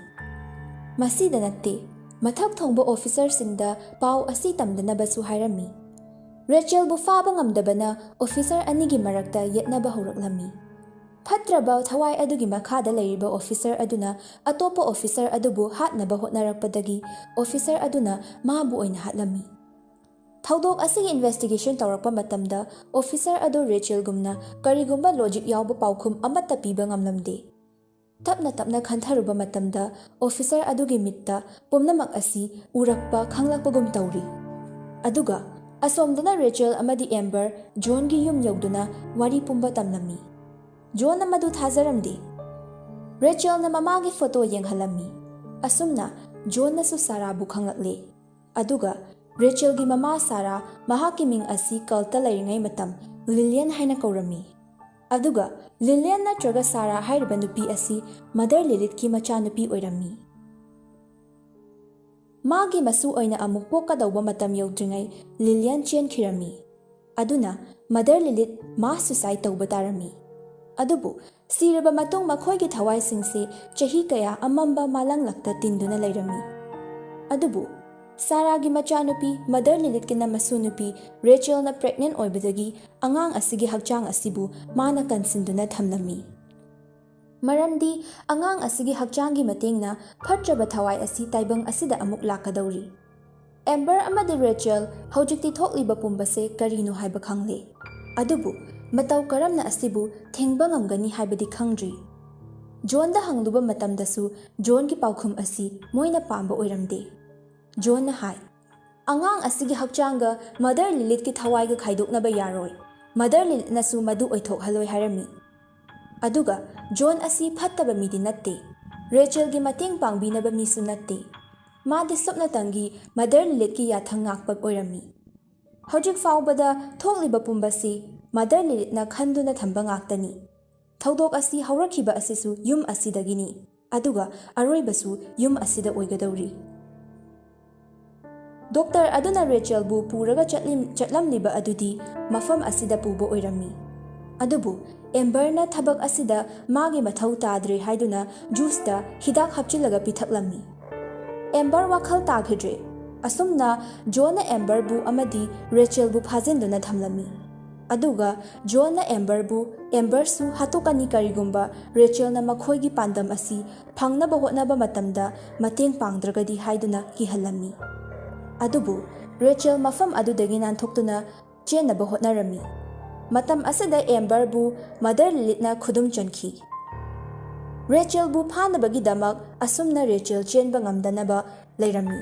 ꯃꯁꯤꯗ ꯅꯠꯇꯦ, ꯃꯊꯛ ꯊꯣꯡꯕ ꯑꯣꯐꯤꯁꯔꯁꯤꯡꯗ ꯄꯥꯎ ꯑꯁꯤ ꯇꯝꯗꯅꯕꯁꯨ ꯍꯥꯏꯔꯝꯃꯤ꯫ ꯔꯦꯆꯦꯜꯕꯨ ꯐꯥꯕ ꯉꯝꯗꯕꯅ ꯑꯣꯐꯤꯁꯔ ꯑꯅꯤꯒꯤ ꯃꯔꯛꯇ ꯌꯦꯠꯅꯕ ꯍꯧꯔꯛꯂꯝꯃꯤ꯫ ꯐꯠꯇ꯭ꯔꯕ ꯊꯋꯥꯏ ꯑꯗꯨꯒꯤ ꯃꯈꯥꯗ ꯂꯩꯔꯤꯕ ꯑꯣꯐꯤꯁꯔ ꯑꯗꯨꯅ ꯑꯇꯣꯞꯄ ꯑꯣꯐꯤꯁꯔ ꯑꯗꯨꯕꯨ ꯍꯥꯠꯅꯕ ꯍꯣꯠꯅꯔꯛꯄꯗꯒꯤ ꯑꯣꯐꯤꯁꯔ ꯑꯗꯨꯅ ꯃꯥꯕꯨ ꯑꯣꯏꯅ ꯍꯥꯠꯂꯝꯃꯤ꯫ ꯊꯧꯗꯣꯛ ꯑꯁꯤꯒꯤ ꯏꯟꯚꯦꯁꯇꯤꯒꯦꯁꯟ ꯇꯧꯔꯛꯄ ꯃꯇꯝꯗ ꯑꯣꯐꯤꯁꯔ ꯑꯗꯨ ꯔꯦꯆꯦꯜꯒꯨꯝꯅ ꯀꯔꯤꯒꯨꯝꯕ ꯂꯣꯖꯤꯛ ꯌꯥꯎꯕ ꯄꯥꯎꯈꯨꯝ ꯑꯃꯠꯇ ꯄꯤꯕ ꯉꯝꯂꯝꯗꯦ꯫ ꯇꯞꯅ ꯇꯞꯅ ꯈꯟꯊꯔꯨꯕ ꯃꯇꯝꯗ ꯑꯣꯐꯤꯁꯔ ꯑꯗꯨꯒꯤ ꯃꯤꯠꯇ ꯄꯨꯝꯅꯃꯛ ꯑꯁꯤ ꯎꯔꯛꯄ ꯈꯪꯂꯛꯄꯒꯨꯝ ꯇꯧꯔꯤ꯫ ꯑꯗꯨꯒ ꯑꯁꯣꯝꯗꯅ ꯔꯦꯆꯦꯜ ꯑꯃꯗꯤ ꯑꯦꯝꯕꯔ ꯖꯣꯟꯒꯤ ꯌꯨꯝ ꯌꯧꯗꯨꯅ ꯋꯥꯔꯤ ꯄꯨꯝꯕ ꯇꯝꯂꯝꯃꯤ꯫ ꯖꯣꯟꯅ ꯃꯗꯨ ꯊꯥꯖꯔꯝꯗꯦ꯫ ꯔꯦꯆꯦꯜꯅ ꯃꯃꯥꯒꯤ ꯐꯣꯇꯣ ꯌꯦꯡꯍꯜꯂꯝꯃꯤ꯫ ꯑꯁꯨꯝꯅ ꯖꯣꯟꯅꯁꯨ ꯁꯥꯔꯥꯕꯨ ꯈꯪꯂꯛꯂꯦ꯫ ꯑꯗꯨꯒ ꯔꯦꯆꯦꯜꯒꯤ ꯃꯃꯥ ꯁꯥꯔꯥ ꯃꯍꯥꯛꯀꯤ ꯃꯤꯡ ꯑꯁꯤ ꯀꯜꯇ ꯂꯩꯔꯤꯉꯩ ꯃꯇꯝ ꯂꯤꯂꯤꯌꯟ ꯍꯥꯏꯅ ꯀꯧꯔꯝꯃꯤ꯫ ꯑꯗꯨꯒ ꯂꯤꯂꯤꯌꯟ ꯅꯠꯇ꯭ꯔꯒ ꯁꯥꯔꯥ ꯍꯥꯏꯔꯤꯕ ꯅꯨꯄꯤ ꯑꯁꯤ ꯃꯗꯔ ꯂꯤꯂꯤꯠꯀꯤ ꯃꯆꯥꯅꯨꯄꯤ ꯑꯣꯏꯔꯝꯃꯤ꯫ ꯃꯥꯒꯤ ꯃꯁꯨ ꯑꯣꯏꯅ ꯑꯃꯨꯛ ꯄꯣꯛꯀꯗꯧꯕ ꯃꯇꯝ ꯌꯧꯗ꯭ꯔꯤꯉꯩ ꯂꯤꯂꯤꯌꯟ ꯆꯦꯟꯈꯤꯔꯝꯃꯤ꯫ ꯑꯗꯨꯅ ꯃꯗꯔ ꯂꯤꯂꯤꯠ ꯃꯥꯁ ꯁꯨꯁꯥꯏꯗ ꯇꯧꯕ ꯇꯥꯔꯝꯃꯤ꯫ ꯑꯗꯨꯕꯨ ꯁꯤꯔꯕ ꯃꯇꯨꯡ ꯃꯈꯣꯏꯒꯤ ꯊꯋꯥꯏꯁꯤꯡꯁꯤ ꯆꯍꯤ ꯀꯌꯥ ꯑꯃꯝꯕ ꯃꯥꯂꯪꯂꯛꯇ ꯇꯤꯟꯗꯨꯅ ꯂꯩꯔꯝꯃꯤ꯫ ꯑꯗꯨꯕꯨ ꯁꯥꯔꯥꯒꯤ ꯃꯆꯥꯅꯨꯄꯤ ꯃꯗꯔ ꯂꯤꯂꯤꯠꯀꯤꯅ ꯃꯁꯨ ꯅꯨꯄꯤ ꯔꯦꯆꯦꯜꯅ ꯄ꯭ꯔꯦꯒꯅꯦꯟ ꯑꯣꯏꯕꯗꯒꯤ ꯑꯉꯥꯡ ꯑꯁꯤꯒꯤ ꯍꯛꯆꯥꯡ ꯑꯁꯤꯕꯨ ꯃꯥꯅ ꯀꯟꯁꯤꯟꯗꯨꯅ ꯊꯝꯂꯝꯃꯤ꯫ ꯃꯔꯝꯗꯤ ꯑꯉꯥꯡ ꯑꯁꯤꯒꯤ ꯍꯛꯆꯥꯡꯒꯤ ꯃꯇꯦꯡꯅ ꯐꯠꯇ꯭ꯔꯕ ꯊꯋꯥꯏ ꯑꯁꯤ ꯇꯥꯏꯕꯪ ꯑꯁꯤꯗ ꯑꯃꯨꯛ ꯂꯥꯛꯀꯗꯧꯔꯤ꯫ ꯑꯦꯝꯕꯔ ꯑꯃꯗꯤ ꯔꯦꯆꯦꯜ ꯍꯧꯖꯤꯛꯇꯤ ꯊꯣꯛꯂꯤꯕ ꯄꯨꯝꯕꯁꯦ ꯀꯔꯤꯅꯣ ꯍꯥꯏꯕ ꯈꯪꯂꯦ꯫ ꯑꯗꯨꯕꯨ ꯃꯇꯧ ꯀꯔꯝꯅ ꯑꯁꯤꯕꯨ ꯊꯤꯡꯕ ꯉꯝꯒꯅꯤ ꯍꯥꯏꯕꯗꯤ ꯈꯪꯗ꯭ꯔꯤ꯫ ꯖꯣꯟꯗ ꯍꯪꯂꯨꯕ ꯃꯇꯝꯗꯁꯨ ꯖꯣꯟꯒꯤ ꯄꯥꯎꯈꯨꯝ ꯑꯁꯤ ꯃꯣꯏꯅ ꯄꯥꯝꯕ ꯑꯣꯏꯔꯝꯗꯦ꯫ ꯖꯣꯟꯅ ꯍꯥꯏ, "ꯑꯉꯥꯡ ꯑꯁꯤꯒꯤ ꯍꯛꯆꯥꯡꯒ ꯃꯗꯔ ꯂꯤꯂꯤꯠꯀꯤ ꯊꯋꯥꯏꯒ ꯈꯥꯏꯗꯣꯛꯅꯕ ꯌꯥꯔꯣꯏ꯫ ꯃꯗꯔ ꯂꯤꯂꯤꯠꯅꯁꯨ ꯃꯗꯨ ꯑꯣꯏꯊꯣꯛꯍꯜꯂꯣꯏ" ꯍꯥꯏꯔꯝꯃꯤ꯫ ꯑꯗꯨꯒ ꯖꯣꯟ ꯑꯁꯤ ꯐꯠꯇꯕ ꯃꯤꯗꯤ ꯅꯠꯇꯦ꯫ ꯔꯦꯆꯦꯜꯒꯤ ꯃꯇꯦꯡ ꯄꯥꯡꯕꯤꯅꯕ ꯃꯤꯁꯨ ꯅꯠꯇꯦ꯫ ꯃꯥꯗꯤ ꯁꯨꯞꯅꯇꯪꯒꯤ ꯃꯗꯔ ꯂꯤꯂꯤꯠꯀꯤ ꯌꯥꯊꯪ ꯉꯥꯛꯄ ꯑꯣꯏꯔꯝꯃꯤ꯫ ꯍꯧꯖꯤꯛ ꯐꯥꯎꯕꯗ ꯊꯣꯛꯂꯤꯕ ꯄꯨꯝꯕꯁꯤ ꯃꯗꯔ ꯂꯤꯂꯤꯠꯅ ꯈꯟꯗꯨꯅ ꯊꯝꯕ ꯉꯥꯛꯇꯅꯤ꯫ ꯊꯧꯗꯣꯛ ꯑꯁꯤ ꯍꯧꯔꯛꯈꯤꯕ ꯑꯁꯤꯁꯨ ꯌꯨꯝ ꯑꯁꯤꯗꯒꯤꯅꯤ, ꯑꯗꯨꯒ ꯑꯔꯣꯏꯕꯁꯨ ꯌꯨꯝ ꯑꯁꯤꯗ ꯑꯣꯏꯒꯗꯧꯔꯤ꯫ ꯗꯣꯛꯇꯔ ꯑꯗꯨꯅ ꯔꯦꯆꯦꯜꯕꯨ ꯄꯨꯔꯒ ꯆꯠꯂꯤ-, ꯆꯠꯂꯝꯂꯤꯕ ꯑꯗꯨꯗꯤ ꯃꯐꯝ ꯑꯁꯤꯗ ꯄꯨꯕ ꯑꯣꯏꯔꯝꯃꯤ꯫ ꯑꯗꯨꯕꯨ ꯑꯦꯝꯕꯔꯅ ꯊꯕꯛ ꯑꯁꯤꯗ ꯃꯥꯒꯤ ꯃꯊꯧ ꯇꯥꯗ꯭ꯔꯦ ꯍꯥꯏꯗꯨꯅ ꯖꯨꯁꯇ ꯍꯤꯗꯥꯛ ꯍꯥꯞꯆꯤꯜꯂꯒ ꯄꯤꯊꯛꯂꯝꯃꯤ꯫ ꯑꯦꯝꯕꯔ ꯋꯥꯈꯜ ꯇꯥꯈꯤꯗ꯭ꯔꯦ꯫ ꯑꯁꯨꯝꯅ ꯖꯣꯟꯅ ꯑꯦꯝꯕꯔꯕꯨ ꯑꯃꯗꯤ ꯔꯦꯆꯦꯜꯕꯨ ꯐꯥꯖꯤꯟꯗꯨꯅ ꯊꯝꯂꯝꯃꯤ꯫ ꯑꯗꯨꯒ ꯖꯣꯟꯅ ꯑꯦꯝꯕꯔꯕꯨ, ꯑꯦꯝꯕꯔꯁꯨ ꯍꯥꯠꯇꯣꯛꯀꯅꯤ ꯀꯔꯤꯒꯨꯝꯕ ꯔꯦꯆꯦꯜꯅ ꯃꯈꯣꯏꯒꯤ ꯄꯥꯟꯗꯝ ꯑꯁꯤ ꯐꯪꯅꯕ ꯍꯣꯠꯅꯕ ꯃꯇꯝꯗ ꯃꯇꯦꯡ ꯄꯥꯡꯗ꯭ꯔꯒꯗꯤ ꯍꯥꯏꯗꯨꯅ ꯀꯤꯍꯜꯂꯝꯃꯤ꯫ ꯑꯗꯨꯕꯨ ꯔꯦꯆꯦꯜ ꯃꯐꯝ ꯑꯗꯨꯗꯒꯤ ꯅꯥꯟꯊꯣꯛꯇꯨꯅ ꯆꯦꯟꯅꯕ ꯍꯣꯠꯅꯔꯝꯃꯤ꯫ ꯃꯇꯝ ꯑꯁꯤꯗ ꯑꯦꯝꯕꯔꯕꯨ ꯃꯗꯔ ꯂꯤꯂꯤꯠꯅ ꯈꯨꯗꯨꯝ ꯆꯟꯈꯤ꯫ ꯔꯦꯆꯦꯜꯕꯨ ꯐꯥꯅꯕꯒꯤꯗꯃꯛ ꯑꯁꯨꯝꯅ ꯔꯦꯆꯦꯜ ꯆꯦꯟꯕ ꯉꯝꯗꯅꯕ ꯂꯩꯔꯝꯃꯤ꯫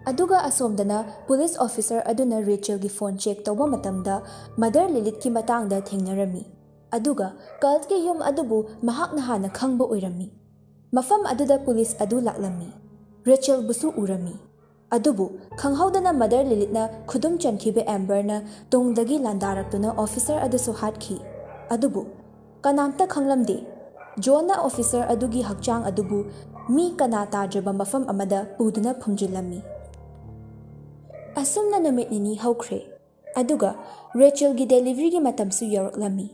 ꯑꯗꯨꯒ ꯑꯁꯣꯝꯗꯅ ꯄꯨꯂꯤꯁ ꯑꯣꯐꯤꯁꯔ ꯑꯗꯨꯅ ꯔꯦꯆꯦꯜꯒꯤ ꯐꯣꯟ ꯆꯦꯛ ꯇꯧꯕ ꯃꯇꯝꯗ ꯃꯗꯔ ꯂꯤꯂꯤꯠꯀꯤ ꯃꯇꯥꯡꯗ ꯊꯦꯡꯅꯔꯝꯃꯤ꯫ ꯑꯗꯨꯒ ꯀꯜꯠꯀꯤ ꯌꯨꯝ ꯑꯗꯨꯕꯨ ꯃꯍꯥꯛꯅ ꯍꯥꯟꯅ ꯈꯪꯕ ꯑꯣꯏꯔꯝꯃꯤ꯫ ꯃꯐꯝ ꯑꯗꯨꯗ ꯄꯨꯂꯤꯁ ꯑꯗꯨ ꯂꯥꯛꯂꯝꯃꯤ꯫ ꯔꯦꯆꯦꯜꯕꯨꯁꯨ ꯎꯔꯝꯃꯤ꯫ ꯑꯗꯨꯕꯨ ꯈꯪꯍꯧꯗꯅ ꯃꯗꯔ ꯂꯤꯂꯤꯠꯅ ꯈꯨꯗꯨꯝ ꯆꯟꯈꯤꯕ ꯑꯦꯝꯕꯔꯅ ꯇꯨꯡꯗꯒꯤ ꯂꯥꯟꯗꯥꯔꯛꯇꯨꯅ ꯑꯣꯐꯤꯁꯔ ꯑꯗꯨꯁꯨ ꯍꯥꯠꯈꯤ꯫ ꯑꯗꯨꯕꯨ ꯀꯅꯥꯝꯇ ꯈꯪꯂꯝꯗꯦ꯫ ꯖꯣꯟꯅ ꯑꯣꯐꯤꯁꯔ ꯑꯗꯨꯒꯤ ꯍꯛꯆꯥꯡ ꯑꯗꯨꯕꯨ ꯃꯤ ꯀꯅꯥ ꯇꯥꯗ꯭ꯔꯕ ꯃꯐꯝ ꯑꯃꯗ ꯄꯨꯗꯨꯅ ꯐꯨꯝꯖꯤꯜꯂꯝꯃꯤ꯫ ꯑꯁꯨꯝꯅ ꯅꯨꯃꯤꯠ ꯅꯤꯅꯤ ꯍꯧꯈ꯭ꯔꯦ꯫ ꯑꯗꯨꯒ ꯔꯦꯆꯦꯜꯒꯤ ꯗꯦꯂꯤꯚꯔꯤꯒꯤ ꯃꯇꯝꯁꯨ ꯌꯧꯔꯛꯂꯝꯃꯤ꯫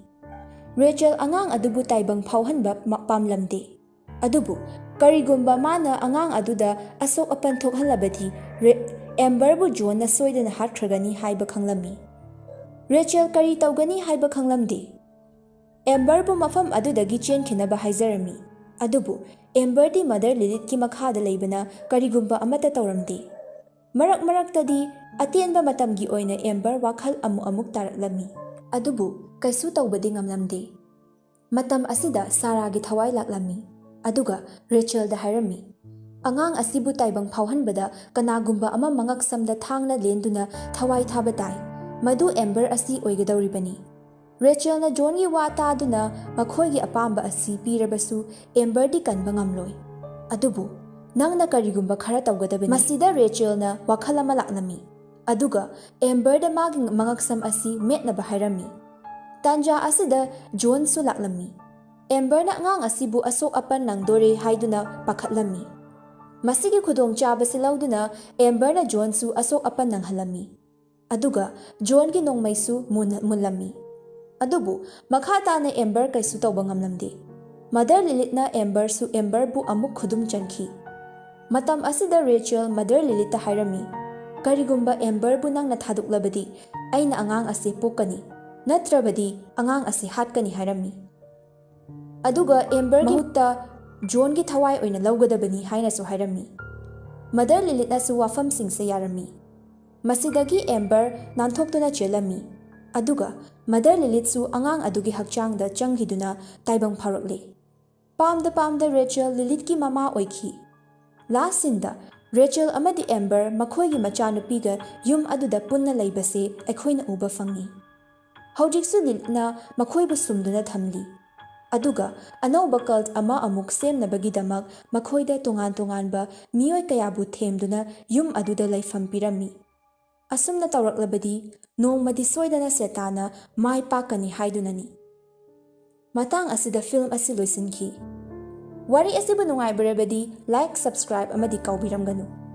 ꯔꯦꯆꯦꯜ ꯑꯉꯥꯡ ꯑꯗꯨꯕꯨ ꯇꯥꯏꯕꯪ ꯐꯥꯎꯍꯟꯕ ꯃ-, ꯄꯥꯝꯂꯝꯗꯦ꯫ ꯑꯗꯨꯕꯨ ꯀꯔꯤꯒꯨꯝꯕ ꯃꯥꯅ ꯑꯉꯥꯡ ꯑꯗꯨꯗ ꯑꯁꯣꯛ ꯑꯄꯟ ꯊꯣꯛꯍꯜꯂꯕꯗꯤ ꯔꯦ-, ꯑꯦꯝꯕꯔꯕꯨ ꯖꯣꯟꯅ ꯁꯣꯏꯗꯅ ꯍꯥꯠꯈ꯭ꯔꯒꯅꯤ ꯍꯥꯏꯕ ꯈꯪꯂꯝꯃꯤ꯫ ꯔꯦꯆꯦꯜ ꯀꯔꯤ ꯇꯧꯒꯅꯤ ꯍꯥꯏꯕ ꯈꯪꯂꯝꯗꯦ꯫ ꯑꯦꯝꯕꯔꯕꯨ ꯃꯐꯝ ꯑꯗꯨꯗꯒꯤ ꯆꯦꯟꯈꯤꯅꯕ ꯍꯥꯏꯖꯔꯝꯃꯤ꯫ ꯑꯗꯨꯕꯨ ꯑꯦꯝꯕꯔꯗꯤ ꯃꯗꯔ ꯂꯤꯂꯤꯠꯀꯤ ꯃꯈꯥꯗ ꯂꯩꯕꯅ ꯀꯔꯤꯒꯨꯝꯕ ꯑꯃꯠꯇ ꯇꯧꯔꯝꯗꯦ꯫ ꯃꯔꯛ ꯃꯔꯛꯇꯗꯤ ꯑꯇꯦꯟꯕ ꯃꯇꯝꯒꯤ ꯑꯣꯏꯅ ꯑꯦꯝꯕꯔ ꯋꯥꯈꯜ ꯑꯃꯨꯛ ꯑꯃꯨꯛ ꯇꯥꯔꯛꯂꯝꯃꯤ꯫ ꯑꯗꯨꯕꯨ ꯀꯩꯁꯨ ꯇꯧꯕꯗꯤ ꯉꯝꯂꯝꯗꯦ꯫ ꯃꯇꯝ ꯑꯁꯤꯗ ꯁꯥꯔꯥꯒꯤ ꯊꯋꯥꯏ ꯂꯥꯛꯂꯝꯃꯤ꯫ ꯑꯗꯨꯒ ꯔꯦꯆꯦꯜꯗ ꯍꯥꯏꯔꯝꯃꯤ, "ꯑꯉꯥꯡ ꯑꯁꯤꯕꯨ ꯇꯥꯏꯕꯪ ꯐꯥꯎꯍꯟꯕꯗ ꯀꯅꯥꯒꯨꯝꯕ ꯑꯃ ꯃꯉꯛꯁꯝꯗ ꯊꯥꯡꯅ ꯂꯦꯟꯗꯨꯅ ꯊꯋꯥꯏ ꯊꯥꯕ ꯇꯥꯏ꯫ ꯃꯗꯨ ꯑꯦꯝꯕꯔ ꯑꯁꯤ ꯑꯣꯏꯒꯗꯧꯔꯤꯕꯅꯤ꯫" ꯔꯦꯆꯦꯜꯅ ꯖꯣꯟꯒꯤ ꯋꯥ ꯇꯥꯗꯨꯅ ꯃꯈꯣꯏꯒꯤ ꯑꯄꯥꯝꯕ ꯑꯁꯤ ꯄꯤꯔꯕꯁꯨ ꯑꯦꯝꯕꯔꯗꯤ ꯀꯟꯕ ꯉꯝꯂꯣꯏ꯫ ꯑꯗꯨꯕꯨ ꯅꯪꯅ ꯀꯔꯤꯒꯨꯝꯕ ꯈꯔ ꯇꯧꯒꯗꯕꯅꯤ꯫ ꯃꯁꯤꯗ ꯔꯦꯆꯦꯜꯅ ꯋꯥꯈꯜ ꯑꯃ ꯂꯥꯛꯂꯝꯃꯤ꯫ ꯑꯗꯨꯒ ꯑꯦꯝꯕꯔꯗ ꯃꯥꯒꯤ ꯃꯉꯛꯁꯝ ꯑꯁꯤ ꯃꯦꯠꯅꯕ ꯍꯥꯏꯔꯝꯃꯤ꯫ ꯇꯥꯟꯖꯥ ꯑꯁꯤꯗ ꯖꯣꯟꯁꯨ ꯂꯥꯛꯂꯝꯃꯤ꯫ ꯑꯦꯝꯕꯔꯅ ꯑꯉꯥꯡ ꯑꯁꯤꯕꯨ ꯑꯁꯣꯛ ꯑꯄꯟ ꯅꯪꯗꯣꯔꯦ ꯍꯥꯏꯗꯨꯅ ꯄꯥꯈꯠꯂꯝꯃꯤ꯫ ꯃꯁꯤꯒꯤ ꯈꯨꯗꯣꯡꯆꯥꯕꯁꯤ ꯂꯧꯗꯨꯅ ꯑꯦꯝꯕꯔꯅ ꯖꯣꯟꯁꯨ ꯑꯁꯣꯛ ꯑꯄꯟ ꯅꯪꯍꯜꯂꯝꯃꯤ꯫ ꯑꯗꯨꯒ ꯖꯣꯟꯒꯤ ꯅꯣꯡꯃꯩꯁꯨ ꯃꯨꯟ-, ꯃꯨꯜꯂꯝꯃꯤ꯫ ꯑꯗꯨꯕꯨ ꯃꯈꯥ ꯇꯥꯅ ꯑꯦꯝꯕꯔ ꯀꯩꯁꯨ ꯇꯧꯕ ꯉꯝꯂꯝꯗꯦ꯫ ꯃꯗꯔ ꯂꯤꯂꯤꯠꯅ ꯑꯦꯝꯕꯔꯁꯨ, ꯑꯦꯝꯕꯔꯕꯨ ꯑꯃꯨꯛ ꯈꯨꯗꯨꯝ ꯆꯟꯈꯤ꯫ ꯃꯇꯝ ꯑꯁꯤꯗ ꯔꯦꯆꯦꯜ ꯃꯗꯔ ꯂꯤꯂꯤꯠꯇ ꯍꯥꯏꯔꯝꯃꯤ, "ꯀꯔꯤꯒꯨꯝꯕ ꯑꯦꯝꯕꯔꯕꯨ ꯅꯪꯅ ꯊꯥꯗꯣꯛꯂꯕꯗꯤ ꯑꯩꯅ ꯑꯉꯥꯡ ꯑꯁꯤ ꯄꯣꯛꯀꯅꯤ, ꯅꯠꯇ꯭ꯔꯕꯗꯤ ꯑꯉꯥꯡ ꯑꯁꯤ ꯍꯥꯠꯀꯅꯤ" ꯍꯥꯏꯔꯝꯃꯤ꯫ ꯑꯗꯨꯒ ꯑꯦꯝꯕꯔꯒꯤ ꯃꯍꯨꯠꯇ ꯖꯣꯟꯒꯤ ꯊꯋꯥꯏ ꯑꯣꯏꯅ ꯂꯧꯒꯗꯕꯅꯤ ꯍꯥꯏꯅꯁꯨ ꯍꯥꯏꯔꯝꯃꯤ꯫ ꯃꯗꯔ ꯂꯤꯂꯤꯠꯅꯁꯨ ꯋꯥꯐꯝꯁꯤꯡꯁꯦ ꯌꯥꯔꯝꯃꯤ꯫ ꯃꯁꯤꯗꯒꯤ ꯑꯦꯝꯕꯔ ꯅꯥꯟꯊꯣꯛꯇꯨꯅ ꯆꯦꯜꯂꯝꯃꯤ꯫ ꯑꯗꯨꯒ ꯃꯗꯔ ꯂꯤꯂꯤꯠꯁꯨ ꯑꯉꯥꯡ ꯑꯗꯨꯒꯤ ꯍꯛꯆꯥꯡꯗ ꯆꯪꯈꯤꯗꯨꯅ ꯇꯥꯏꯕꯪ ꯐꯥꯎꯔꯛꯂꯦ꯫ ꯄꯥꯝꯗ ꯄꯥꯝꯗ ꯔꯦꯆꯦꯜ ꯂꯤꯂꯤꯠꯀꯤ ꯃꯃꯥ ꯑꯣꯏꯈꯤ꯫ ꯂꯥꯁ ꯁꯤꯟꯗ ꯔꯦꯆꯦꯜ ꯑꯃꯗꯤ ꯑꯦꯝꯕꯔ ꯃꯈꯣꯏꯒꯤ ꯃꯆꯥꯅꯨꯄꯤꯒ ꯌꯨꯝ ꯑꯗꯨꯗ ꯄꯨꯟꯅ ꯂꯩꯕꯁꯦ ꯑꯩꯈꯣꯏꯅ ꯎꯕ ꯐꯪꯉꯤ꯫ ꯍꯧꯖꯤꯛꯁꯨ ꯂꯤꯂꯤꯠꯅ ꯃꯈꯣꯏꯕꯨ ꯁꯨꯝꯗꯨꯅ ꯊꯝꯂꯤ꯫ ꯑꯗꯨꯒ ꯑꯅꯧꯕ ꯀꯜꯠ ꯑꯃ ꯑꯃꯨꯛ ꯁꯦꯝꯅꯕꯒꯤꯗꯃꯛ ꯃꯈꯣꯏꯗ ꯇꯣꯉꯥꯟ ꯇꯣꯉꯥꯟꯕ ꯃꯤꯑꯣꯏ ꯀꯌꯥꯕꯨ ꯊꯦꯝꯗꯨꯅ ꯌꯨꯝ ꯑꯗꯨꯗ ꯂꯩꯐꯝ ꯄꯤꯔꯝꯃꯤ꯫ ꯑꯁꯨꯝꯅ ꯇꯧꯔꯛꯂꯕꯗꯤ ꯅꯣꯡꯃꯗꯤ ꯁꯣꯏꯗꯅ ꯁꯦꯇꯥꯟꯅ ꯃꯥꯏ ꯄꯥꯛꯀꯅꯤ ꯍꯥꯏꯗꯨꯅꯅꯤ꯫ ꯃꯇꯥꯡ ꯑꯁꯤꯗ ꯐꯤꯜꯝ ꯑꯁꯤ ꯂꯣꯏꯁꯤꯟꯈꯤ꯫ ꯋꯥꯔꯤ ꯑꯁꯤꯕꯨ ꯅꯨꯡꯉꯥꯏꯕꯤꯔꯕꯗꯤ like, subscribe ꯑꯃꯗꯤ ꯀꯥꯎꯕꯤꯔꯝꯒꯅꯨ꯫